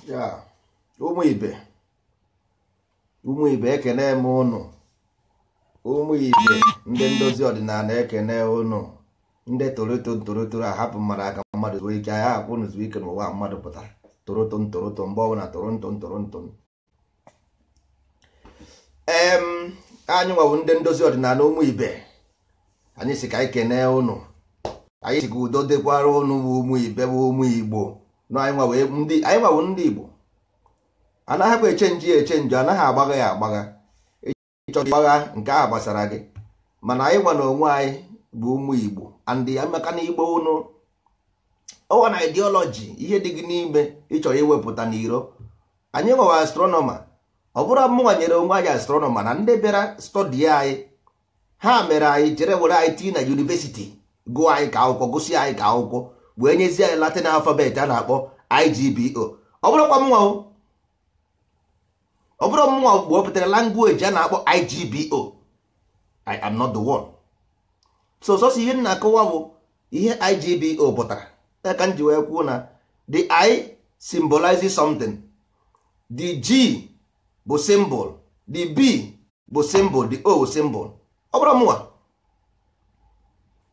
Ya ụmụ ibe, ụmụ ibe, ekene m ụnụ. Ụmụ ibe, ndị ndozi ọdịnala, ekene ụnụ. Ndị toroto ntoroto ahapụ mmadụ aka, mmadụ zuo ike. Anyị hapụ ụnụ zuo ike n'ụwa. Mmadụ pụtara toroto ntoroto mgbe ọbụla toronto ntoronto. Anyị nwawo ndị ndozi ọdịnala. Ụmụ ibe, anyị si ka anyị kenee ụnụ. Anyị si ka udo dịkwara ụnụ bụ ụmụ ibe, bụ ụmụ Igbo. Na anyị nwawo ndị Igbo anaghịkwa echenji ya echenji, anaghị agbagha ya agbagha. Ịchọrọ ịgbagha, nke ahụ gbasara gị, mana anyị nwa na onwe anyị bụ ụmụ Igbo. And ya maka na Igbo ụnụ ọwa na ideology, ihe dị gị n'ime ịchọrọ iwepụta n'iro. Anyị nwewa astronomer. Ọ bụrụ mụnwa nyere onwe anyị astronomer na ndị bịara study anyị, ha mere anyị jere were anyị tii na university, gụọ anyị ka akwụkwọ, gụsị anyị ka akwụkwọ, wee nyezie anyị Latin alphabet a na-akpọ IGBO. Ọ bụrụkwa mụnwa o, ọ bụrụ mụnwa wepụtara language a na-akpọ IGBO. I am not the one. So sọsọ ihe m na-akọwa bụ ihe IGBO pụtara. Ya ka m ji wee kwuo na the I symbolizes something, the G bụ symbol, the B bụ symbol, the O bụ symbol. Ọ bụrụ mụnwa.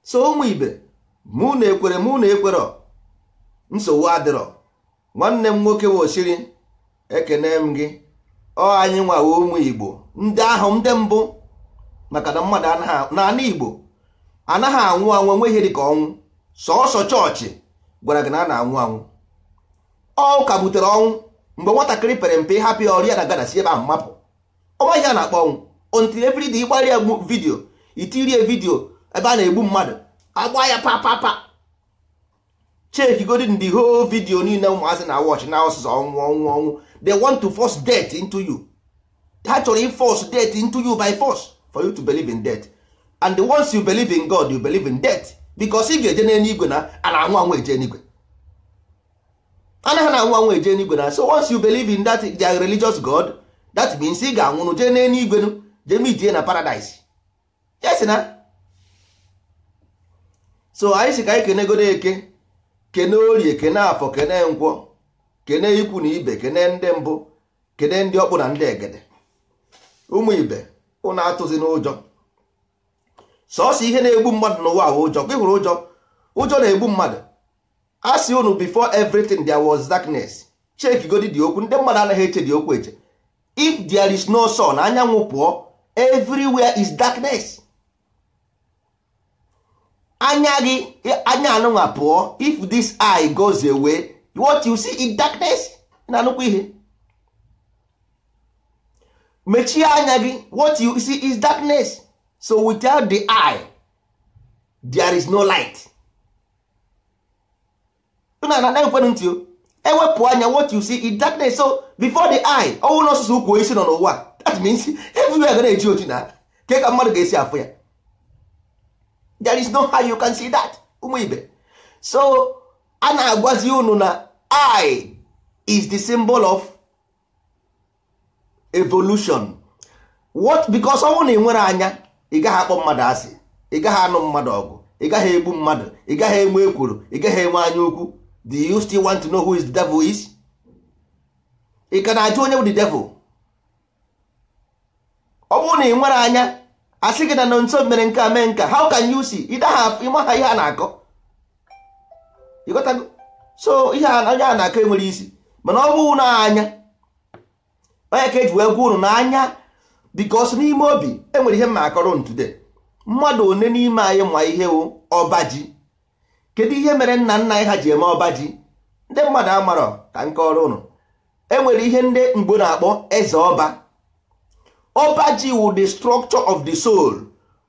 So ụmụ ibe, mụ na ekwere, mụ na ekwerọ, nsogbu adịrọ. Nwanne m nwoke wụ osiri, ekene m gị. Ọ anyị nwawo ụmụ Igbo, ndị ahụ, ndị mbụ, maka na mmadụ anaghị n'ala Igbo anaghị anwụ anwụ. Enwe ihe dịka ọnwụ. Sọọsọ chọọchị gwara gị na a na-anwụ anwụ. Ọ ụka butere ọnwụ. Mgbe nwatakịrị pere mpe, hapụ ya ọrịa na gana si ebe ahụ mapụ, ọma ihe a na-akpọ ọnwụ until everyday ịgbara ya video, itirie video ebe a na-egbu mmadụ, agba ya pa pa pa. Check godin the whole video niile ụmụazị na watch na ọsụsọ ọnwụ, ọnwụ, ọnwụ. They want to force death into you. Ha chọrọ i force death into you by force for you to believe in death. And once you believe in God, you believe in death, because ị ga-eje n'eluigwe na a na-anwụ anwụ eje eluigwe. Anaghị na-anwụ anwụ eje eluigwe na. So once you believe in that their religious God, that means ị ga-anwụnụ jee n'eluigwe, nụ jee meetie na paradise. Yes na. So anyị si ka anyị kenegodo Eke, kene Orie, kene Afọ, kene Nkwọ, kene ikwu na ibe, kene ndị mbụ, kene ndị ọkpụ na ndị egede. Ụmụ ibe, ụnụ atụzi n'ụjọ. Sọọsọ ihe na-egbu mmadụ n'ụwa bụ ụjọ. Ka ị hụrụ ụjọ, ụjọ na-egbu mmadụ. A sị unu, before everything there was darkness. Check godi dị okwu. Ndị mmadụ anaghị eche dị okwu eche. If there is no sun, anyanwụ pụọ, everywhere is darkness. Anya gị, anya anụnwa pụọ, if this eye goes away, what you see is darkness. Na-anụkwa ihe, mechie anya gị, what you see is darkness. So without the eye, there is no light. Na na ekwenụ ntị o, ewepụ anya, what you see is darkness. So before the eye, ọnwụ na ọsụsụ ukwu isi nọ n'ụwa, that means everywhere ga na-eji oji na ke ka mmadụ ga-esi afụ ya. There is no how you can see that. Ụmụ ibe, so a na-agwazi unu na eye is the symbol of evolution. What? Because ọnwụ na ị nwere anya, ị gaghị akpọ mmadụ asị, ị gaghị anụ mmadụ ọgụ, ị gaghị egbu mmadụ, ị gaghị enwe ekworo, ị gaghị enwe anya ukwu. Do you still want to know who is the devil is? Ị ka na-ajụ onye bụ the devil? Ọ bụrụ na ị nwere anya, asị gị na nọ nso mere nke a, mee nka, how can you see? Ịda ha ịma ha ihe a na-akọ. Ịghọtago? So ihe a onye a na-akọ enwere isi, mana ọ bụrụ na anya onye ka eji wee gwa unu n'anya, because n'ime obi enwere ihe mma akọrọ unu today. Mmadụ one n'ime anyị ma ihe wụ ọba ji? Kedu ihe mere nna nna anyị ha ji eme ọba ji? Ndị mmadụ amarọ. Ka nke ọrụ unu, enwere ihe ndị mgbo na-akpọ eze ọba. Ọba ji wụ the structure of the soul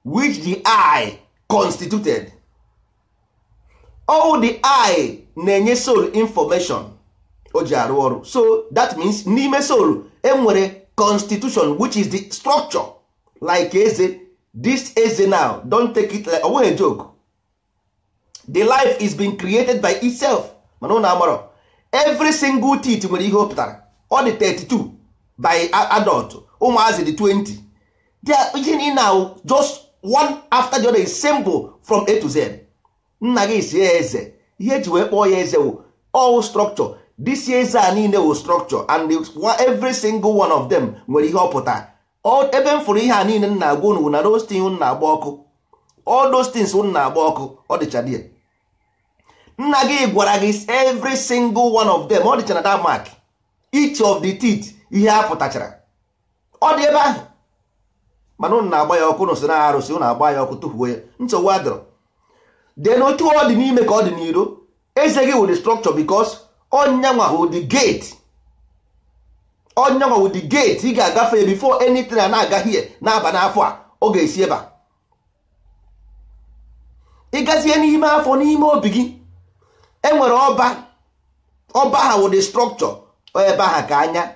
which the eye constituted. All the eye na-enye soul information o ji arụ ọrụ. So that means n'ime soul enwere constitution, which is the structure like eze. This eze now, don't take it like ọ bụghị joke. The life is being created by itself, mana ụnụ amarọ. Every single teeth nwere ihe o pụtara. Ọ dị 32 by adult, ụmụazị dị 20. Ihe niile now, just one after the other, is simple from A to Z. Nna gị si ya eze, ihe eji wee kpọọ ya eze wụ all structure. This eze a niile wụ structure, and every single one of them nwere ihe ọ pụtara. Ebe m fụrụ ihe a niile m na-agwa unu na those things unu na-agba ọkụ, all those things unu na-agba ọkụ, ọ dịcha die. Nna gị gwara gị every single one of them, ọ dịcha na that mark, each of the teeth ihe a pụtachara ọ dị ebe ahụ. Mana unu na-agba ya ọkụ, unu si na arụsị, unu agba ya ọkụ tụfuo ya, nsogbu adịrọ. Then otu ọ dị n'ime ka ọ dị n'iro, eze gị wụ the structure, because onyanwa wụ the gate, onyanwa wụ the gate ị ga-agafe before anything a na-aga here na-aba n'afọ a, ọ ga-esi ebe a. Ị gazie n'ime afọ, n'ime obi gị enwere ọba, ọba ha wụ the structure, ebe ahụ ka anya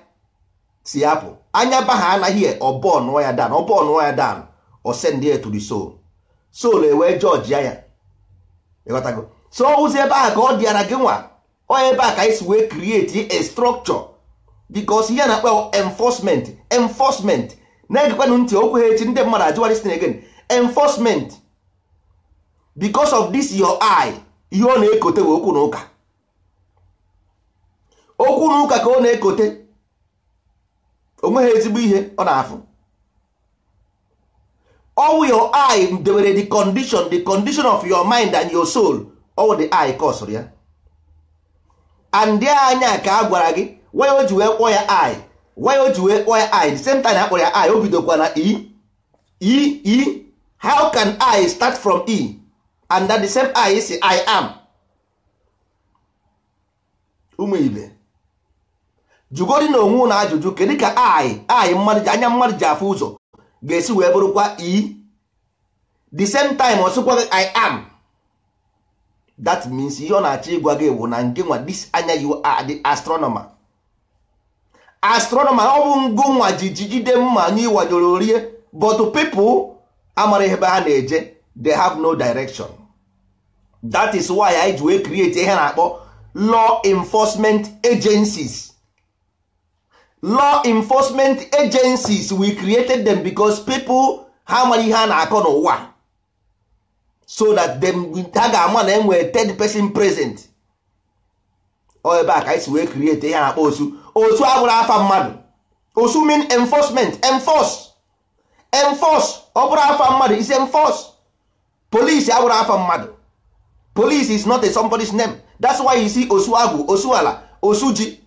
si apụ. Anya ba ha anaghị ọbọnụọ ya dan, ọbọnụọ ya dan, ọ send ya to the soul, soul ewee judge ya. Ịghọtago? So ụzọ ebe ahụ ka ọ dịara gị nwa, ọ ebe a ka anyị si wee create a structure, because ihe na-akpọ enforcement, enforcement na-egekwanụ ntị okwu ha echi, ndị mmadụ ajụwa this thing again, enforcement. Because of this your eye, ihe ọ na-ekote bụ okwu na ụka, okwu na ụka ka ọ na-ekote, onweghị ezigbo ihe ọ na-afụ. All your eye dewere the condition, the condition of your mind and your soul, all the eye kọsụrụ ya. And dị anya ka a gwara gị why o ji wee kpọọ ya eye, why o ji wee kpọọ ya eye, the same time a kpọrọ ya eye, o bidokwa na e e e. How can I start from e and at the same eye say I am? Ụmụ ibe, jugodi na onwe na ajụjụ, kedu ka eye mmadụ ji, anya mmadụ ji afụ ụzọ ga-esi wee bụrụkwa e the same time ọ sịkwa gị I am? That means ihe ọ na-achọ ịgwa gị bụ na nke nwa this anya, you are the astronomer, astronomer. Ọ bụ ngụ nwa ji jigide mma anyị wanyoro rie, but people amara ebe ha na-eje, they have no direction. That is why anyị ji wee create ihe na-akpọ law enforcement agencies. Law enforcement agencies, we created them because people ha mara ihe a na-akọ n'ụwa, so that them ha ga-ama na enwere third person present. Ọ ebe a ka anyị si wee create ihe a na-akpọ osu. Osu abụrụ afa mmadụ, osu mean enforcement, enforce, enforce. Ọ bụrụ afa mmadụ is enforce. Police abụrụ afa mmadụ, police is not a somebody's name. That's why you see osu agwụ, osu ala, osu ji.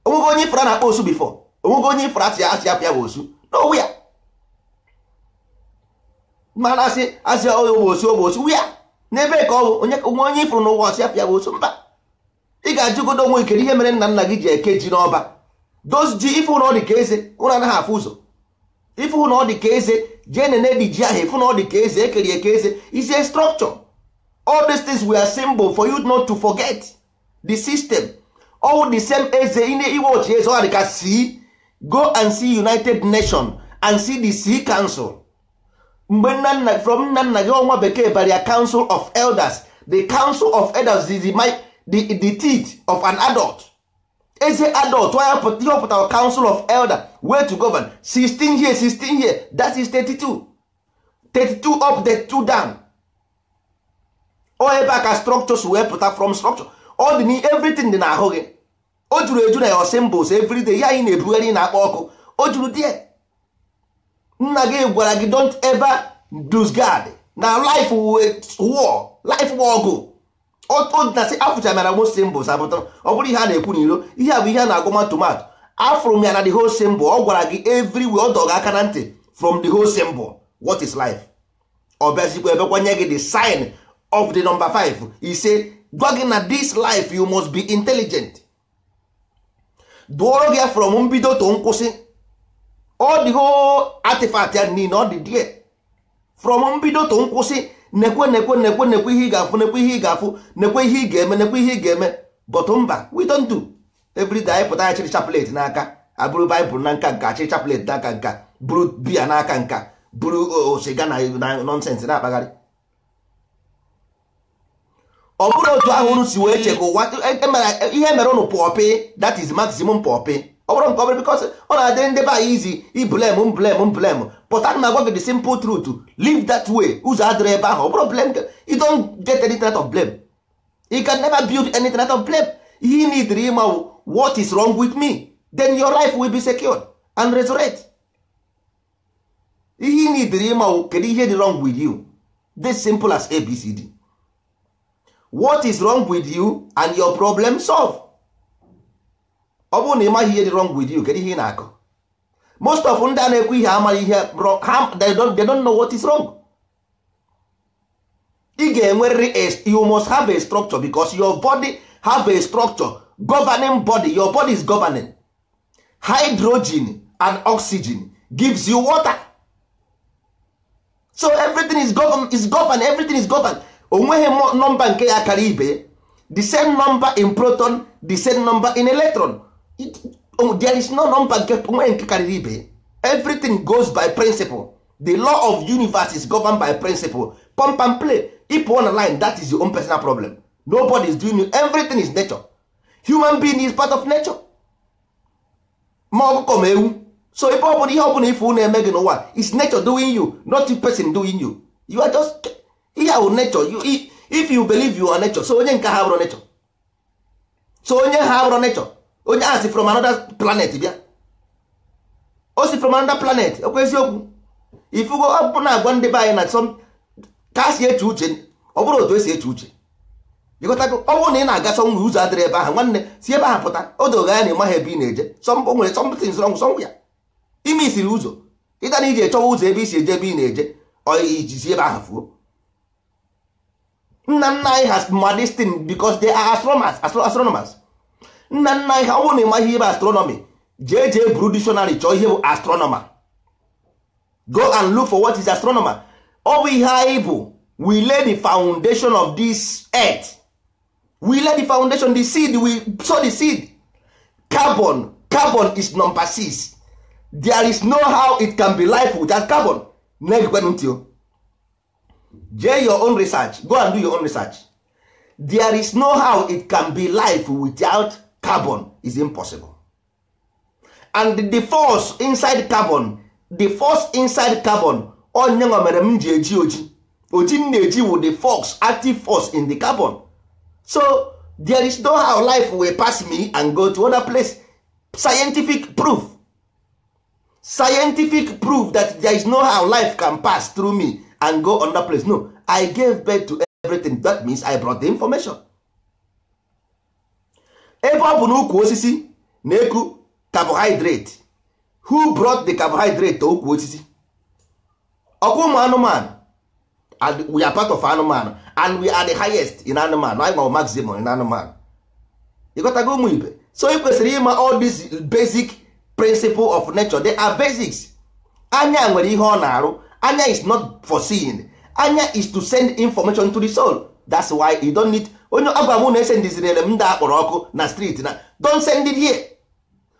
Onwego onye ifra na-akpọ osu before? Onwego onye ifra asị asị afịa bụ osu? No where. Mana asị asị ọ bụ osu, ọ bụ osu wia n'ebe ka ọ bụ onye onwe onye ifuru n'ụwa ọsị afịa bụ osu? Mba. Ị ga-ajụgodo onwe ikere ihe mere nna nna gị ji eke ji n'ọba. Those ji ifu na ọ dị ka eze, ụnụ anaghị afụ ụzọ. Ifu na ọ dị ka eze, jee nene dị ji ahụ, ifu na ọ dị ka eze, ekeri eke eze is a structure. All these things were symbol for you not to forget the system. All the same eze ine iwe ochi eze ọ dị ka see, go and see United Nation and see the Sea Council. Mgbe nna nna, from nna nna gị, ọnwa bekee bara ya Council of Elders. The Council of Elders is the teeth of an adult, eze adult. Ihe ọ pụtara Council of Elder way to govern 16 here, 16 here, that is 32, 32 up, 32 down. Ọ ebe a ka structures wee pụta from structure. Ọ dị n everything dị n'ahụ gị, o juru eju na your symbols everyday ya anyị na-ebugharị na-akpọ ọkụ, o juru die. Nna gị gwara gị don't ever lose guard na life war, life war ọgụ. Na sị afụcha mara most symbols apụtara, ọ bụrụ ihe a na-ekwu n'iro, ihe a bụ ihe a na-agwa tomato. Afụrụ m ya na the whole symbol ọ gwara gị everywhere, ọ dọga aka na ntị from the whole symbol what is life. Ọ bịazikwa ebekwanye gị the sign of the number 5 ise, gwa gị na this life you must be intelligent. Dụọrọ gị ya from mbido to nkwụsị, ọ dị whole artifact ya niile ọ dị there from mbido to nkwụsị. Nekwe nekwe nekwe nekwe ihe ị ga-afụ, nekwe ihe ị ga-afụ, nekwe ihe ị ga-eme, nekwe ihe ị ga-eme. But mba, we don't do. Every day anyị pụta ya chịrị chaplet n'aka, abụrụ baịbụl na nka nka, chịrị chaplet n'aka nka, bụrụ biya n'aka nka, bụrụ siga na nonsense na-akpagharị. Ọ bụrụ otu ahụ unu si wee che ka ụwa ihe mere unu pọpị, that is maximum pọpị. Ọ bụrụ nke ọ bụrụ because ọ na-adịrị ndị be anyị izi iblem blem blem, but ana m agwa gị the simple truth, live that way. Ụzọ adịrị ebe ahụ, ọ bụrụ blame, you don't get anything out of blame. You can never build anything out of blame. Ihe ị need ịma what is wrong with me, then your life will be secured and resurrect. Ihe ị need ịma, kedu ihe dị wrong with you? This simple as ABCD. What is wrong with you and your problem solve. Ọ bụrụ na ị maghị ihe dị wrong with you, kedu ihe ị na-akọ? Most of ndị a na-ekwu ihe amaghị ihe, they don't know what is wrong. Ị ga-enwerịrị, you must have a structure, because your body have a structure, governing body. Your body is governing. Hydrogen and oxygen gives you water. So everything is governed, is governed, everything is governed. Onweghị nọmba nke ya kara ibe. The same number in proton, the same number in electron. There is no number nke onweghị nke karịrị ibe. Everything goes by principle. The law of universe is governed by principle. Pump and play. If on a line, that is your own personal problem. Nobody is doing you. Everything is nature. Human being is part of nature. Ma ọkụkọ ma ewu. So ebe ọ bụla, ihe ọ bụla ife na-eme gị n'ụwa is nature doing you, not the person doing you. You are just ihe ahụ nature. You, if you believe you are nature, so onye nke ha bụrụ nature, so onye ha bụrụ nature, onye ahụ si from another planet bịa, o si from another planet. Okwu eziokwu, ifugo ọ bụ na-agwa ndị be anyị na some ka a si eche uche, ọ bụrụ otu esi eche uche, ịghọtago? Ọ bụrụ na ị na-aga somewhere, ụzọ adịrị ebe ahụ, nwanne, si ebe ahụ pụta. O dogo anya na ịmaghị ebe ị na-eje. O nwere something wrong somewhere. Ime isiri ụzọ ịga na iji echọwa ụzọ ebe isi eje, ebe ị na-eje, ọ iji si ebe ahụ fuo. Nna nna anyị has ma this thing because they are astronomers, astronomers. Nna nna anyị ha, ọ bụrụ na ị maghị ihe bụ astronomy, jee jee buru dictionary chọọ ihe bụ astronomer. Go and look for what is astronomer. Ọ bụ ihe anyị bụ. We lay the foundation of this earth. We lay the foundation, the seed. We sow the seed. Carbon, carbon is number six. There is no how it can be life without carbon. Na-egekwenụ ntị o. Jee your own research. Go and do your own research. There is no how it can be life without carbon. Is impossible. And the force inside carbon, the force inside carbon, onye nwa mere m ji eji oji. Oji m na-eji with the force, active force in the carbon. So there is no how life will pass me and go to other place. Scientific proof, scientific proof that there is no how life can pass through me and go another place. No, I gave birth to everything. That means I brought the information. Ebe ọ bụ na ukwu osisi na-eku carbohydrate, who brought the carbohydrate to ukwu osisi? Ọkwa ụmụ anụmanụ. And we are part of anụmanụ, and we are the highest in anụmanụ. Anyị nwa maximum in anụmanụ. Ịghọtago, ụmụ ibe? So ị kwesịrị ịma all these basic principle of nature. They are basics. Anya nwere ihe ọ na-arụ. Anya is not for seeing. Anya is to send information to the soul. That's why you don't need onye agwa m na esendizirele m ndị akpọrọ ọkụ na street na. Don't send it here.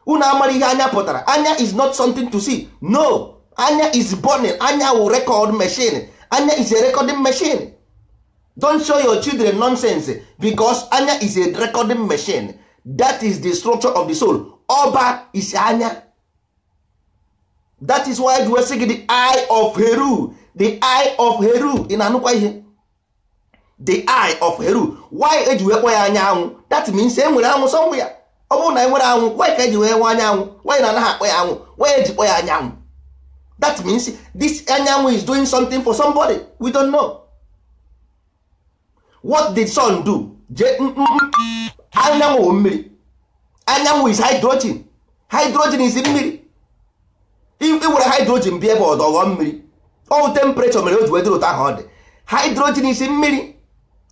Unu amara ihe anya pụtara. Anya is not something to see. No, anya is burning. Anya will record machine. Anya is a recording machine. Don't show your children nonsense, because anya is a recording machine. That is the structure of the soul. Ọba is anya. That is why we say the eye of Heru, the eye of Heru. Ị na-anụkwa ihe? The eye of Heru. Why eji wee kpọ ya anyanwụ? That means e nwere anwụ somewhere. Ọ bụrụ na e nwere anwụ, why ka eji wee nwee anyanwụ? Why na anaghị akpọ ya anwụ? Why eji kpọ ya anyanwụ? That means this anyanwụ is doing something for somebody. We don't know what did sun do. Anyanwụ wụ mmiri. Anyanwụ is hydrogen. Hydrogen is mmiri. I were hydrogen bịa ebe ọdọ, ghọọ mmiri. Ọ temperature mere o ji wee dịrị otu ahụ ọ dị. Hydrogen is mmiri,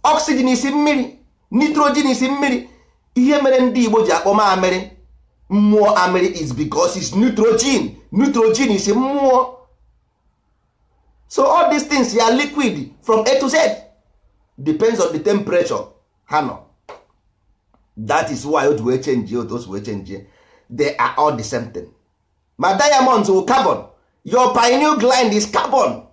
oxygen is mmiri, nitrogen is mmiri. Ihe mere ndị Igbo ji akpọ mamịrị mmụọ amịrị is because it's nitrogen. Nitrogen is mmụọ. So all these things are liquid from A to Z. Depends on the temperature ha nọ. That is why o ji wee change otu o si wee change. They are all the same thing. Ma diamonds will carbon. Your pineal gland is carbon.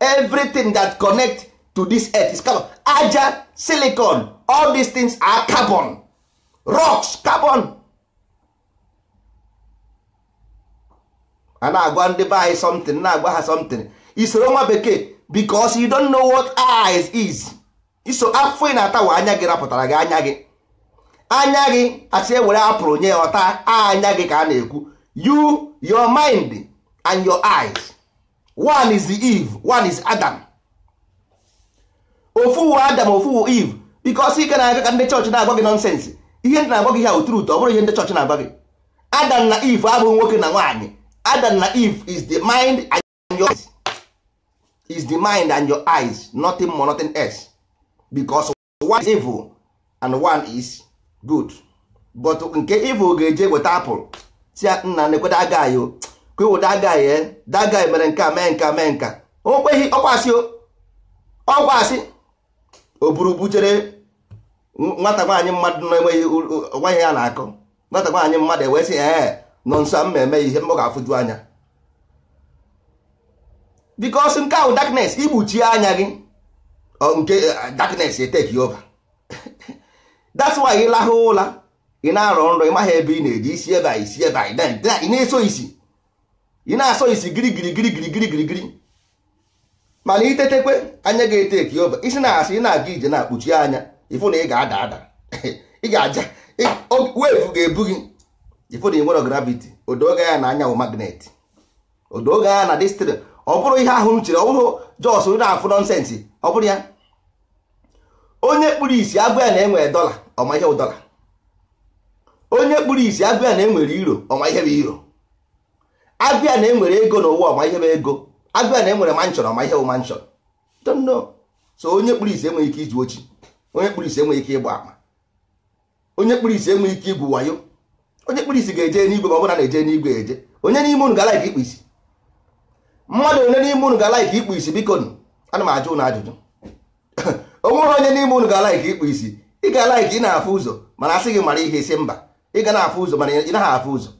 Everything that connect to this earth is carbon. Aja, silicon, all these things are carbon. Rocks, carbon. A na-agwa ndị be anyị something, na-agwa ha something, isoro nwa bekee, because you don't know what eyes is. Iso afọ ị na-atawa anya gị rapụtara gị anya gị. Anya gị asị ewere apụrụ nye ya ọta, anya gị ka a na-ekwu. You, your mind and your eyes. One is the Eve, one is Adam. Ofu wụ Adam, ofu wụ Eve. Because ike na-aga ka ndị chọọchị na-agwa gị nonsense. Ihe ndị na-agwa gị ha truth, ọ bụrụ ihe ndị chọọchị na-agwa gị. Adam na Eve abụghị nwoke na nwaanyị. Adam na Eve is the mind and your eyes. Is the mind and your eyes, nothing more, nothing else. Because one is evil and one is good. But nke evil ga-eje weta apple, si nna na-ekwe that guy o, ka ewo that guy, that guy mere nka mee nka mee nka, o kweghị ọkwasị o, ọkwasị o buru buchere nwata nwaanyị mmadụ na-enweghị onweghị ya na-akọ. Nwata nwaanyị mmadụ ewee sị ee nọ nso m eme ihe m ga-afụju anya, because nke ahụ darkness igbuchie anya gị, nke darkness take you over. That's why ị lahụ ụla, ị na-arọ nrọ, ị maghị ebe ị na-eji isi, ebe a isi ebe a ị na-eso isi, ị na-asọ isi giri giri giri giri giri giri giri. Mana itetekwe anya ga-eteki over. Isi na-asị ị na-aga ije na-akpuchi anya, ịfụ na ị ga-ada ada, ị ga-aja wave ga-ebu gị. Ịfụ na ị nwere gravity, odoga ya na anya wụ magnet, odoga ya na destiny. Ọ bụrụ ihe ahụ m chere, ọ bụrụ jos na-afụ nonsense, ọ bụrụ ya onye kpuru isi agụ ya na-enwe dọla, ọma ihe bụ dọla. Onye kpuru isi agụ ya na-enwere iro, ọma ihe bụ iro. Agụ ya na-enwere ego n'ụwa, ọma ihe bụ ego. Agụ ya na-enwere mansion, ọma ihe bụ mansion. Don't know. So onye kpuru isi enweghị ike izu ochi, onye kpuru isi enweghị ike ịgba ama, onye kpuru isi enweghị ike igwu wayo. Onye kpuru isi ga-eje n'igwe ma ọ bụrụ na na-eje n'igwe eje. Onye n'ime unu ga-like ikpu isi? Mmadụ onye n'ime unu ga-like ikpu isi? Biko nụ, ana m ajụ unu ajụjụ. O nweghị onye n'ime unu ga-like ikpu isi? Ị ga-like ị na-afụ ụzọ mana asị gị mara ihe isi mba. Ị ga na-afụ ụzọ mana ị naghị afụ ụzọ,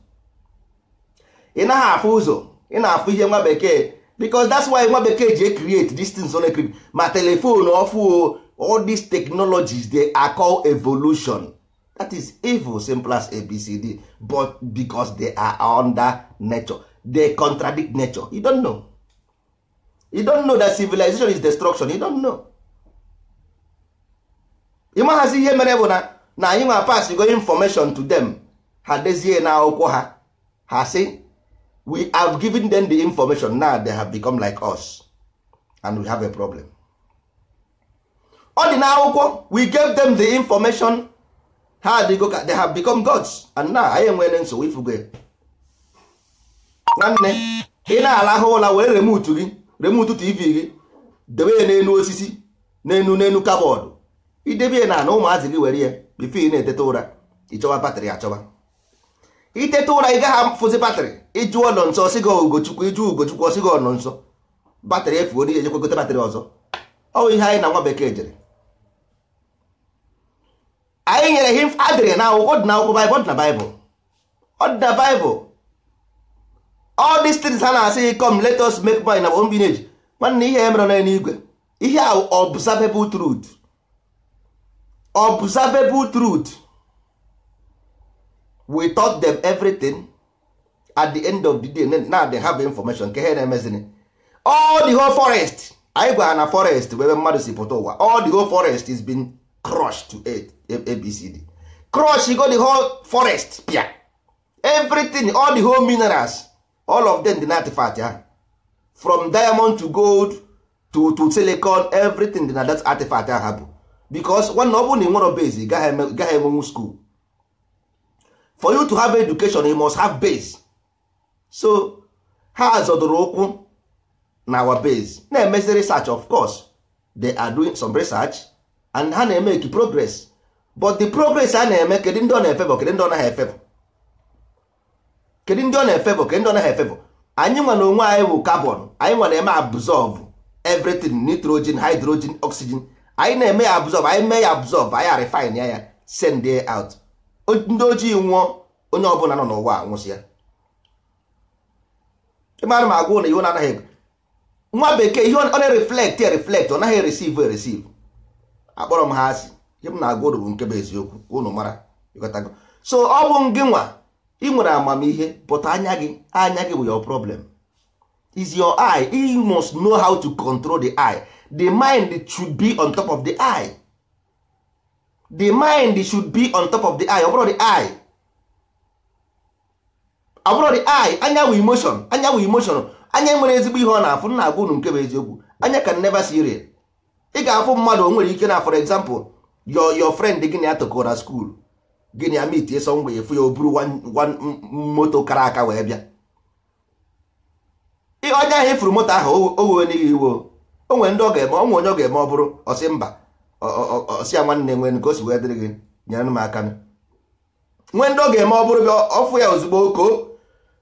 ị naghị afụ ụzọ, ị na-afụ ihe nwa bekee. Because that's why nwa bekee ji create these things on create ma telephone ọfụ, all these technologies, they are called evolution. That is evil, simple as ABCD. But because they are under nature, they contradict nature. You don't know, you don't know that civilization is destruction. You don't know. Ịmaghazi ihe mere bụ na anyị nwa pass go information to them, ha dezie na akwụkwọ ha, ha sị we have given them the information, now they have become like us and we have a problem. Ọ dị n'akwụkwọ. We gave them the information, ha adịgo ka they have become gods and now anyị enwere nsogbu. Ifugo nwanne, ị na-alahụ ụla, were remote gị, remote TV gị, debe ya n'elu osisi, n'elu cupboard. Idebe ya na ụmụazị gị were ya. Before ị na-eteta ụra, ịchọba battery achọba. Iteta ụra, ị gaghị afụzi battery. Ịjụọ nọ nso, ọsị gị Ugochukwu. Ịjụ Ugochukwu, ọsị gị ọnọ nso. Battery efuo n'ihe, ejekwa gote battery ọzọ. Ọ bụ ihe anyị na nwa bekee jere. Anyị nyere him adịrị na akwụkwọ dị na akwụkwọ Baịbụl, ọ dị na Baịbụl, ọ dị na Baịbụl. All these things ha na-asị, "Come, let us make money na own village." Nwanne, ihe mere n'eluigwe, ihe a observable truth, observable truth. We taught them everything. At the end of the day, now they have information nke ha na-emezini. All the whole forest anyị gwara na forest bụ ebe mmadụ si pụta ụwa, all the whole forest is been crushed to ABCD. Crush go the whole forest pia everything, all the whole minerals, all of them dị na artifact ahụ, from diamond to gold to silicon, everything dị na that artifact ahụ bụ because nwanne, ọ bụrụ na ị nwere base, ị gaghị enwenwu school. For you to have education, you must have base. So ha zọdoro ụkwụ na our base na-emezi research. Of course they are doing some research and ha na-emeki progress, but the progress a na-eme, kedu ndị ọ na-efavor? Kedu ndị ọ naghị efavor? Kedu ndị ọ na-efavor? Kedu ndị ọ naghị efavor? Anyị nwa na onwe anyị bụ carbon. Anyị nwa na-eme absorb everything, nitrogen, hydrogen, oxygen. Anyị na-eme ya absorb. Anyị mee ya absorb, anyị refine ya, ya send it out. Ndị ojii nwụọ, onye ọbụla nọ n'ụwa anwụsị ya. Ịmara m agwa na ihe na-anaghị nwa bekee, ihe ọ na-reflect reflect, ọ naghị receive receive. Akpọrọ m ha asị. Ihe m na-agwa ụnụ bụ nke bụ eziokwu, ụnụ mara. Ịghọtago? So ọ bụ ngị nwa ị nwere amamihe, but anya gị, anya gị bụ your problem, is your eye. You must know how to control the eye. The mind should be on top of the eye. The mind should be on top of the eye. Ọ bụrụ the eye, ọ bụrụ the eye, anya wụ emotion, anya wụ emotion. Anya nwere ezigbo ihe ọ na-afụ. Nna agwa unu nke bụ eziokwu, anya can never see real. Ị ga-afụ mmadụ, o nwere ike na, for example, your friend gị na ya tokọrọ na school, gị na ya meet somewhere, efu ya o buru one moto kara aka wee bịa. Onye ahụ ifuru moto ahụ, o wewe n'ihi iwe. O nwere ndị ọ ga-eme, o nwere onye ọ ga-eme, ọ bụrụ ọsị mba, ọsị ya, "Nwanne, nwere nke o si wee dịrị gị, nyere m aka." Nwee ndị ọ ga-eme, ọ bụrụ bịa ọfụ ya ozugbo oko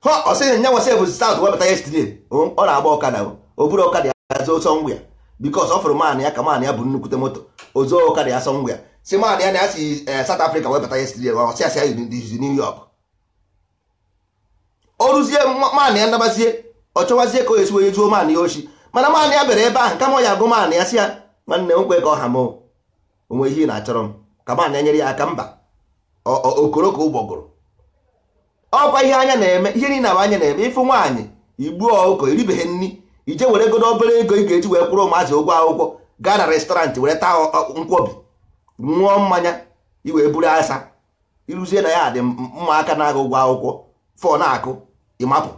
ha, ọsị ya nya nwesị bụ stout webata yesterday, ọ na-agba ọkada, o buru ọkada ya zoo somewhere because ọ fụrụ man ya ka man ya bụ nnukwute moto, ozo ọkada ya somewhere, si man ya na ya si South Africa webata yesterday, ọsị ya si ya si New York. O ruzie, man ya nabazie, ọ chọwazie ka o esi wee juo man ya ochi, mana man ya bịara ebe ahụ, kama ọ ya agụ man ya si ya, "Nwanne m, kwe ka ọ ha m onwe ihe ị na-achọrọ m," ka man ya nyere ya aka. Mba, okoro ka ụgbọgụrụ ọkwa ihe anya na-eme, ihe niile bụ anya na-eme. Ịfụ nwaanyị, igbuo ọkụkọ, eribeghị nri, ije were ego obere ego ị ga-eji wee kwụrụ ụmụazị ụgwọ akwụkwọ, gaa na restaurant were taa nkwobi, ṅụọ mmanya, iwee buru asa, ịrụzie na ya dị mma aka na-agụ ụgwọ akwụkwọ fọ na-akụ, ịmapụ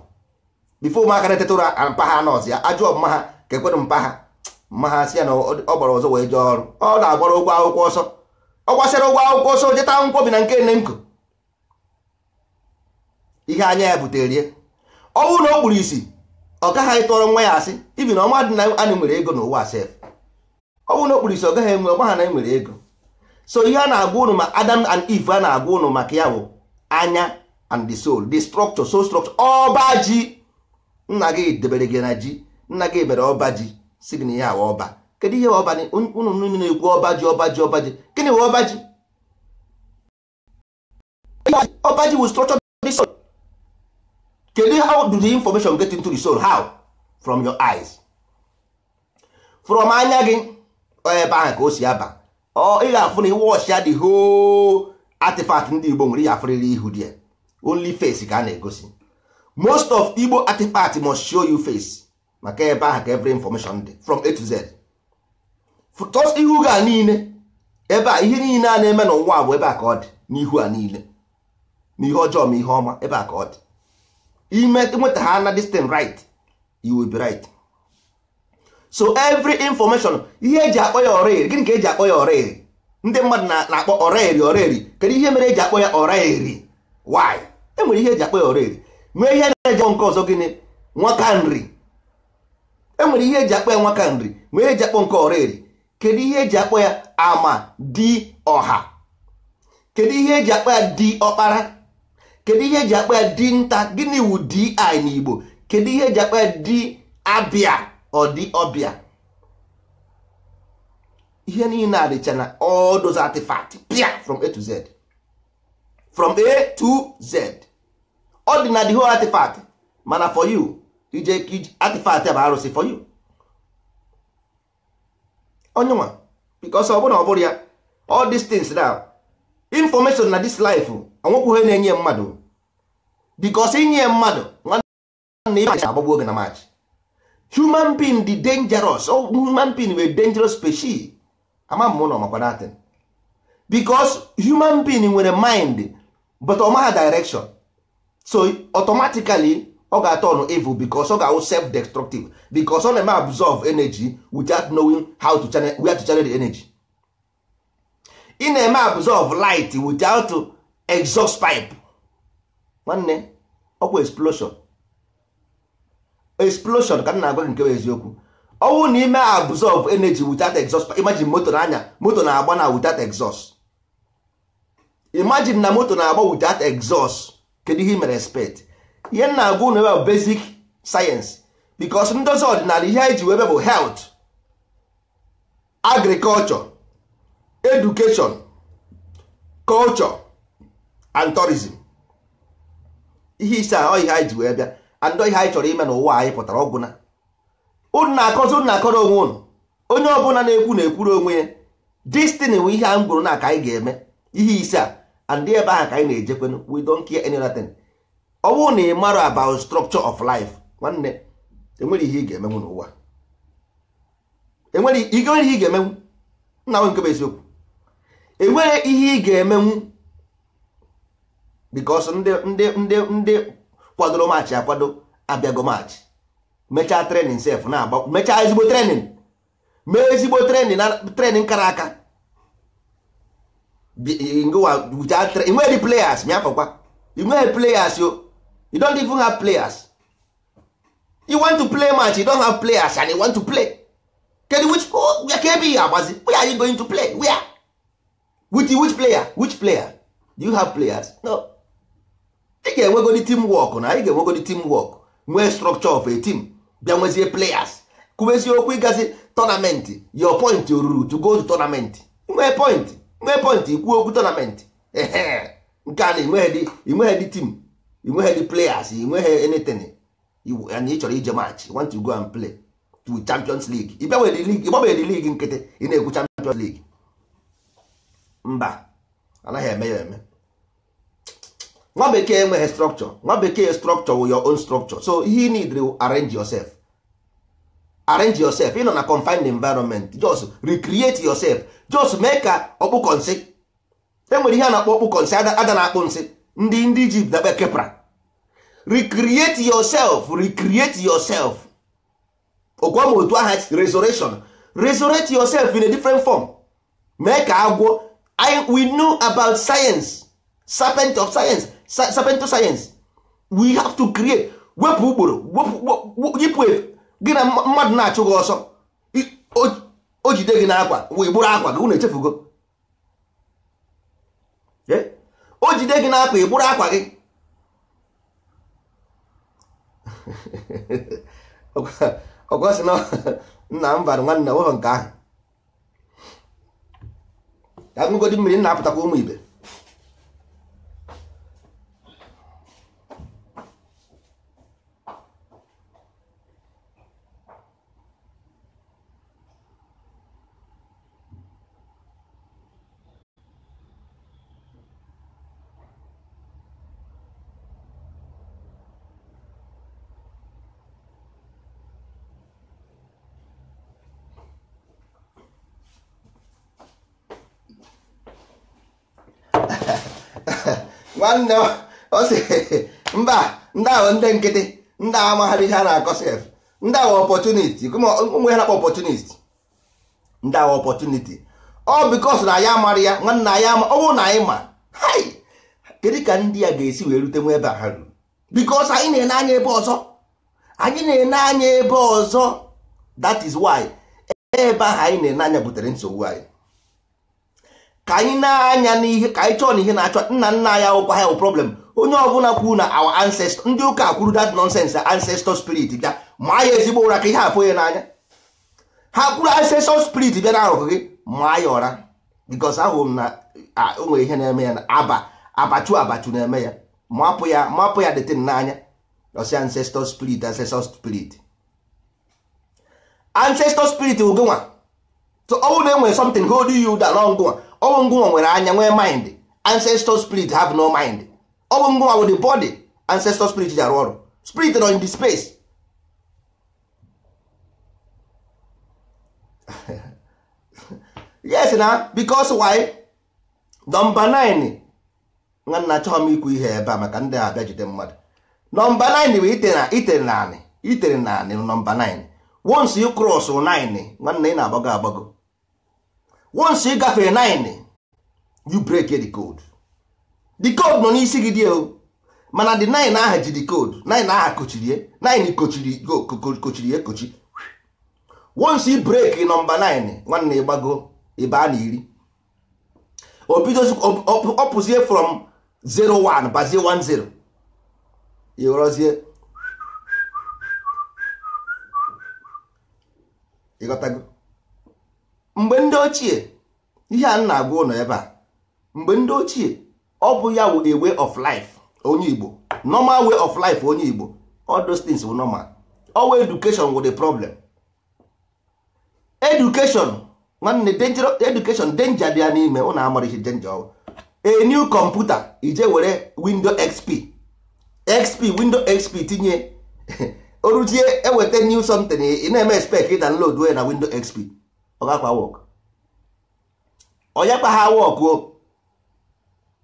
before ụmụaka na-eteta ụra. Mpa ha nọọsụ ya ajụọ mma ha ka ekwenụ mpa ha mma ha si ya na ọ gbara ọzọ wee jee ọrụ, ọ na-agbara ụgwọ akwụkwọ ọsọ, ọ gbasara ụgwọ akwụkwọ ọsọ, jeta nkwobi na nke nne nkụ. Ihe anya ya butere ya, ọ bụrụ na o kpuru isi, ọ gaghị ịtọrọ nwa ya asị ibi na ọma dị na anyị nwere ego n'ụwa sef. Ọ bụrụ na o kpuru isi, ọ gaghị enwe ọgba ha na enwere ego. So ihe a na-agwa ụnụ ma Adam and Eve, a na-agwa ụnụ maka ya bụ anya and the soul, the structure, soul structure. Ọba ji nna gị debere gị na ji nna gị mere ọba ji, si gị na ihe awa ọba. Kedu ihe ọba unu niile na-ekwu? Ọba ji, ọba ji, ọba ji, gịnị wụ ọba ji? Ọba ji wụ structure the soul. Kedu how do the information get into the soul? How? From your eyes, from anya gị. Ebe ahụ ka o si aba. Ọ ị ga-afụ na iwọchi ya, the whole artifact ndị Igbo nwere, ya afụrịrị ihu dị, only face ka a na-egosi. Most of Igbo artifact must show you face, maka ebe ahụ ka every information dị from A to Z. Just ihu ga niile ebe a, ihe niile a na-eme n'ụwa bụ ebe a ka ọ dị, n'ihu a niile, ma ihe ọjọọ ma ihe ọma, ebe a ka ọ dị. Ime nweta ha na this thing right, you will be right. So every information, ihe eji akpọ ya ọraeri, gịnị ka eji akpọ ya ọraeri? Ndị mmadụ na-akpọ ọraeri ọraeri. Kedu ihe mere eji akpọ ya ọraeri? Why? E nwere ihe eji akpọ ya ọraeri, nwee ihe na-eji nke ọzọ, gịnị? Nwaka nri. E nwere ihe eji akpọ ya nwaka nri, nwee ihe eji akpọ nke ọraeri. Kedu ihe eji akpọ ya ama di ọha? Kedu ihe eji akpọ ya di ọkpara? Kedu ihe eji akpọ ya dinta? Gịnị wu di n'Igbo? Kedu ihe eji akpọ ya di abịa, ọ dị ọbịa? Ihe niile a dịcha na all those artifact pia from A to Z, from A to Z, ọ dị na the whole artifact. Mana for you, ije artifact a bụ arụsị for you, onye nwa, because ọ bụrụ na ọ bụrụ ya, all these things now, information na this life, onwekwughị na-enye mmadụ, because inye mmadụ, nwanne, agbagbu oge na match. Human being dị dangerous. Human being were dangerous species. Ama m ụlọ makwa nothing, because human being nwere mind but ọ maha direction, so automatically ọ ga-turn evil, because ọ ga-awụ self destructive, because ọ na-eme absorb energy without knowing how to channel, where to channel the energy. Ị na-eme absorb light without exhaust pipe, nwanne, ọkwa explosion, explosion ka m na-agwa gị nke bụ eziokwu. Ọnwụ na ime absorb energy without exhaust pipe. Imagine moto na-anya, moto na-agba na without exhaust. Imagine na moto na-agba without exhaust, kedu ihe ị mere expect? Ihe m na-agwa unu ebe bụ basic science, because ndozi ọdịnala, ihe anyị ji webe bụ health, agriculture, education, culture and tourism. Ihe ise a, ọ ihe anyị ji wee bịa and ihe anyị chọrọ ime n'ụwa anyị pụtara. Ọgwụ na unu na-akọzi, unu na-akọrọ onwe unu. Onye ọbụla na-ekwu na-ekwuru onwe ya. Destiny bụ ihe a m gwuru na ka anyị ga-eme ihe ise a, and ebe ahụ ka anyị na-ejekwenu. We don't care any other thing. Ọ bụrụ na ị mara about structure of life, nwanne, enwere ihe ị ga-emenwu n'ụwa, enwere ihe ị ga-emenwu. Nna m, nke bụ eziokwu, Enwere ihe ị ga-emenwu because ndị kwadoro match akwado abịago match, mechaa training sef na-agba, mechaa ezigbo training, mee ezigbo training na training kara aka. Inweghị players, ma afọkwa inweghị players yo, you don't even have players. You want to play match, you don't have players and you want to play. Kedu which ka ebe ị agbazi? Where are you going to play? Where? With which player? Which player? Do you have players? No. Ị ga-enwegodi team work na ị ga-enwegodi team work, nwee structure of a team, bịa nwezie players, kwubezie okwu ịgazi tournament. Your point ruru to go to tournament. Nwee point, nwee point ikwu okwu tournament. Ehe, nke a na inweghị dị team, inweghị dị players, inweghị anything, and ị chọrọ ije match, you want to go and play to Champions League. Ịgbabeghị league nkịtị, ị na-ekwu Champions League. Mba, anaghị eme ya eme. Nwa bekee enweghị structure. Nwa bekee structure wụ your own structure. So ihe you need to arrange yourself. Arrange yourself. Ị nọ na confined environment, just recreate yourself. Just mee ka ọkpụkọ nsị. Enwere ihe a na-akpọ ọkpụkọ nsị, ada na-akpụ nsị. Ndị Egypt na-akpọ kepra. Recreate yourself, recreate yourself. Okwa ma otu aha resurrection. Resurrect yourself in a different form. Mee ka agwọ. We know about science, serpent of science, serpent of science. We have to create. Wepụ ugboro, yipụ gị na mmadụ na-achụ gị ọsọ, o jide gị n'akwa, ịgbụrụ akwa gị, unu echefugo. O jide gị n'akwa, ịgbụrụ akwa gị. Ọkwasị na nna m bara nwanne ụlọ nke ahụ. Ka ṅụgodi mmiri na-apụtakwa ụmụ ibe. Nwanne ọ sị mba, ndị ahụ ndị nkịtị, ndị ahụ amaghara ihe a na-akọ sef, ndị ahụ opportunity, ụmụ ihe na-akpọ opportunist, ndị ahụ opportunity. Ọ because na ya amara ya, nwanne anyị ama, ọ bụrụ na anyị ma, hai, kedu ka ndị a ga-esi wee rute nwa ebe a ha ruru? Because anyị na-ene anya ebe ọzọ, anyị na-ene anya ebe ọzọ. That is why ebe ahụ anyị na-ene anya butere nsogbu anyị. Ka anyị na-anya n'ihe, ka anyị chọọ na ihe na-achọ nna nna anyị akwụkwọ ha bụ problem. Onye ọbụla kwuru na our ancestor, ndị ụka kwuru that nonsense ancestor spirit bịa maa ya ezigbo ụra ka ihe afụ ya n'anya. Ha kwuru ancestor spirit bịa n'akụkụ gị maa ya ụra, because ahụrụ m na o nwere ihe na-eme ya na abachu abachu na-eme ya. Mapụ ya, mapụ ya dịtị n'anya. Ọsị ancestor spirit, ancestor spirit, ancestor spirit wụ gị nwa. So ọ bụrụ na e nwere something holding you down, ọ ngụnwa. Ọ bụ ngụnwa nwere anya, nwee mind. Ancestor spirit have no mind. Ọ bụ ngụnwa with the body ancestor spirit ji arụ ọrụ. Spirit nọ in the space. Yes na, because why? Number 9, nwanna achọghị m ikwu ihe ebe a maka ndị a abịa jide mmadụ. Number 9 bụ itere naanị, itere naanị number 9. Once you cross 9, nwanne ị na-agbago agbago. Once you gafee 9, you break the code. The code nọ n'isi gị dị o, mana the 9 aha ji the code, 9 aha kochiri ya, 9 kochiri kochiri ya ekochi. Once you break number 9, nwanne ịgbago ịba na iri. O bidozi ọpụzie from 01 bazie 10. Ịghọrọzie, ịghọtago. Mgbe ndị ochie, ihe a na-agwa ụnụ ebe a, mgbe ndị ochie, ọ bụ ya wụ a way of life onye Igbo, normal way of life onye Igbo. All those things were normal. All education were the problem. Education, nwanne, dangerous education, danger dị ya n'ime. Ụnụ amara ihe danger ọ. A new computer, ije were Windows XP, XP, Windows XP tinye, oruzie eweta new something, ị na-eme expect ị download na Windows XP, ọ gakwa work. Onye kpa ha wọkụo.